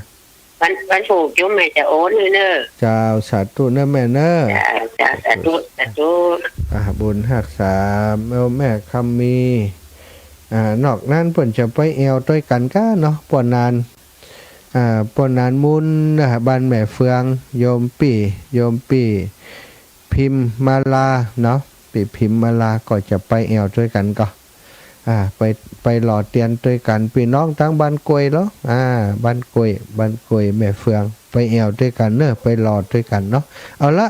วัน วันพูกโยมแม่จะโอนหื้อเน่อ เจ้า สาธุเน่อแม่เน่อ เจ้า เจ้า สาธุ สาธุ อ่า บุญฮักษา แม่ แม่คำมี อ่า นอกนั้นเปิ้นจะไปแอ่วตวยกั๋นก้าเนาะ ป้อหนาน อ่า ป้อหนานมูลนะ บ้านแม่เฟือง โยมปี้ โยมปี้ พิมมาลาเนาะ ปี้พิมมาลาก็จะไปแอ่วตวยกั๋นก่อ อ่า ไป ไปหล่อเตียนตวยกั๋น ปี้น้องตังบ้านกวยเหรอ อ่า บ้านกวย บ้านกวยแม่เฟือง ไปแอ่วตวยกั๋นเน่อ ไปหล่อตวยกั๋นเนาะ เอาละ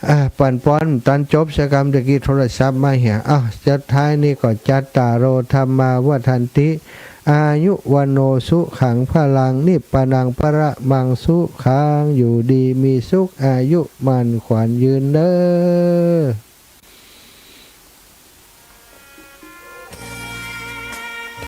อ่า ปั๋นปอนตันจบเสียกำ ตะกี้โทรศัพท์มาเหีย อ้าว สุดท้ายนี่ก็ จัตตาโร ธัมมา วัฑฒันติ อายุ วัณโณ สุขัง พลัง นิพพานัง ปะระมัง สุขัง อยู่ดีมีสุข อายุมั่นขวัญยืนเน่อ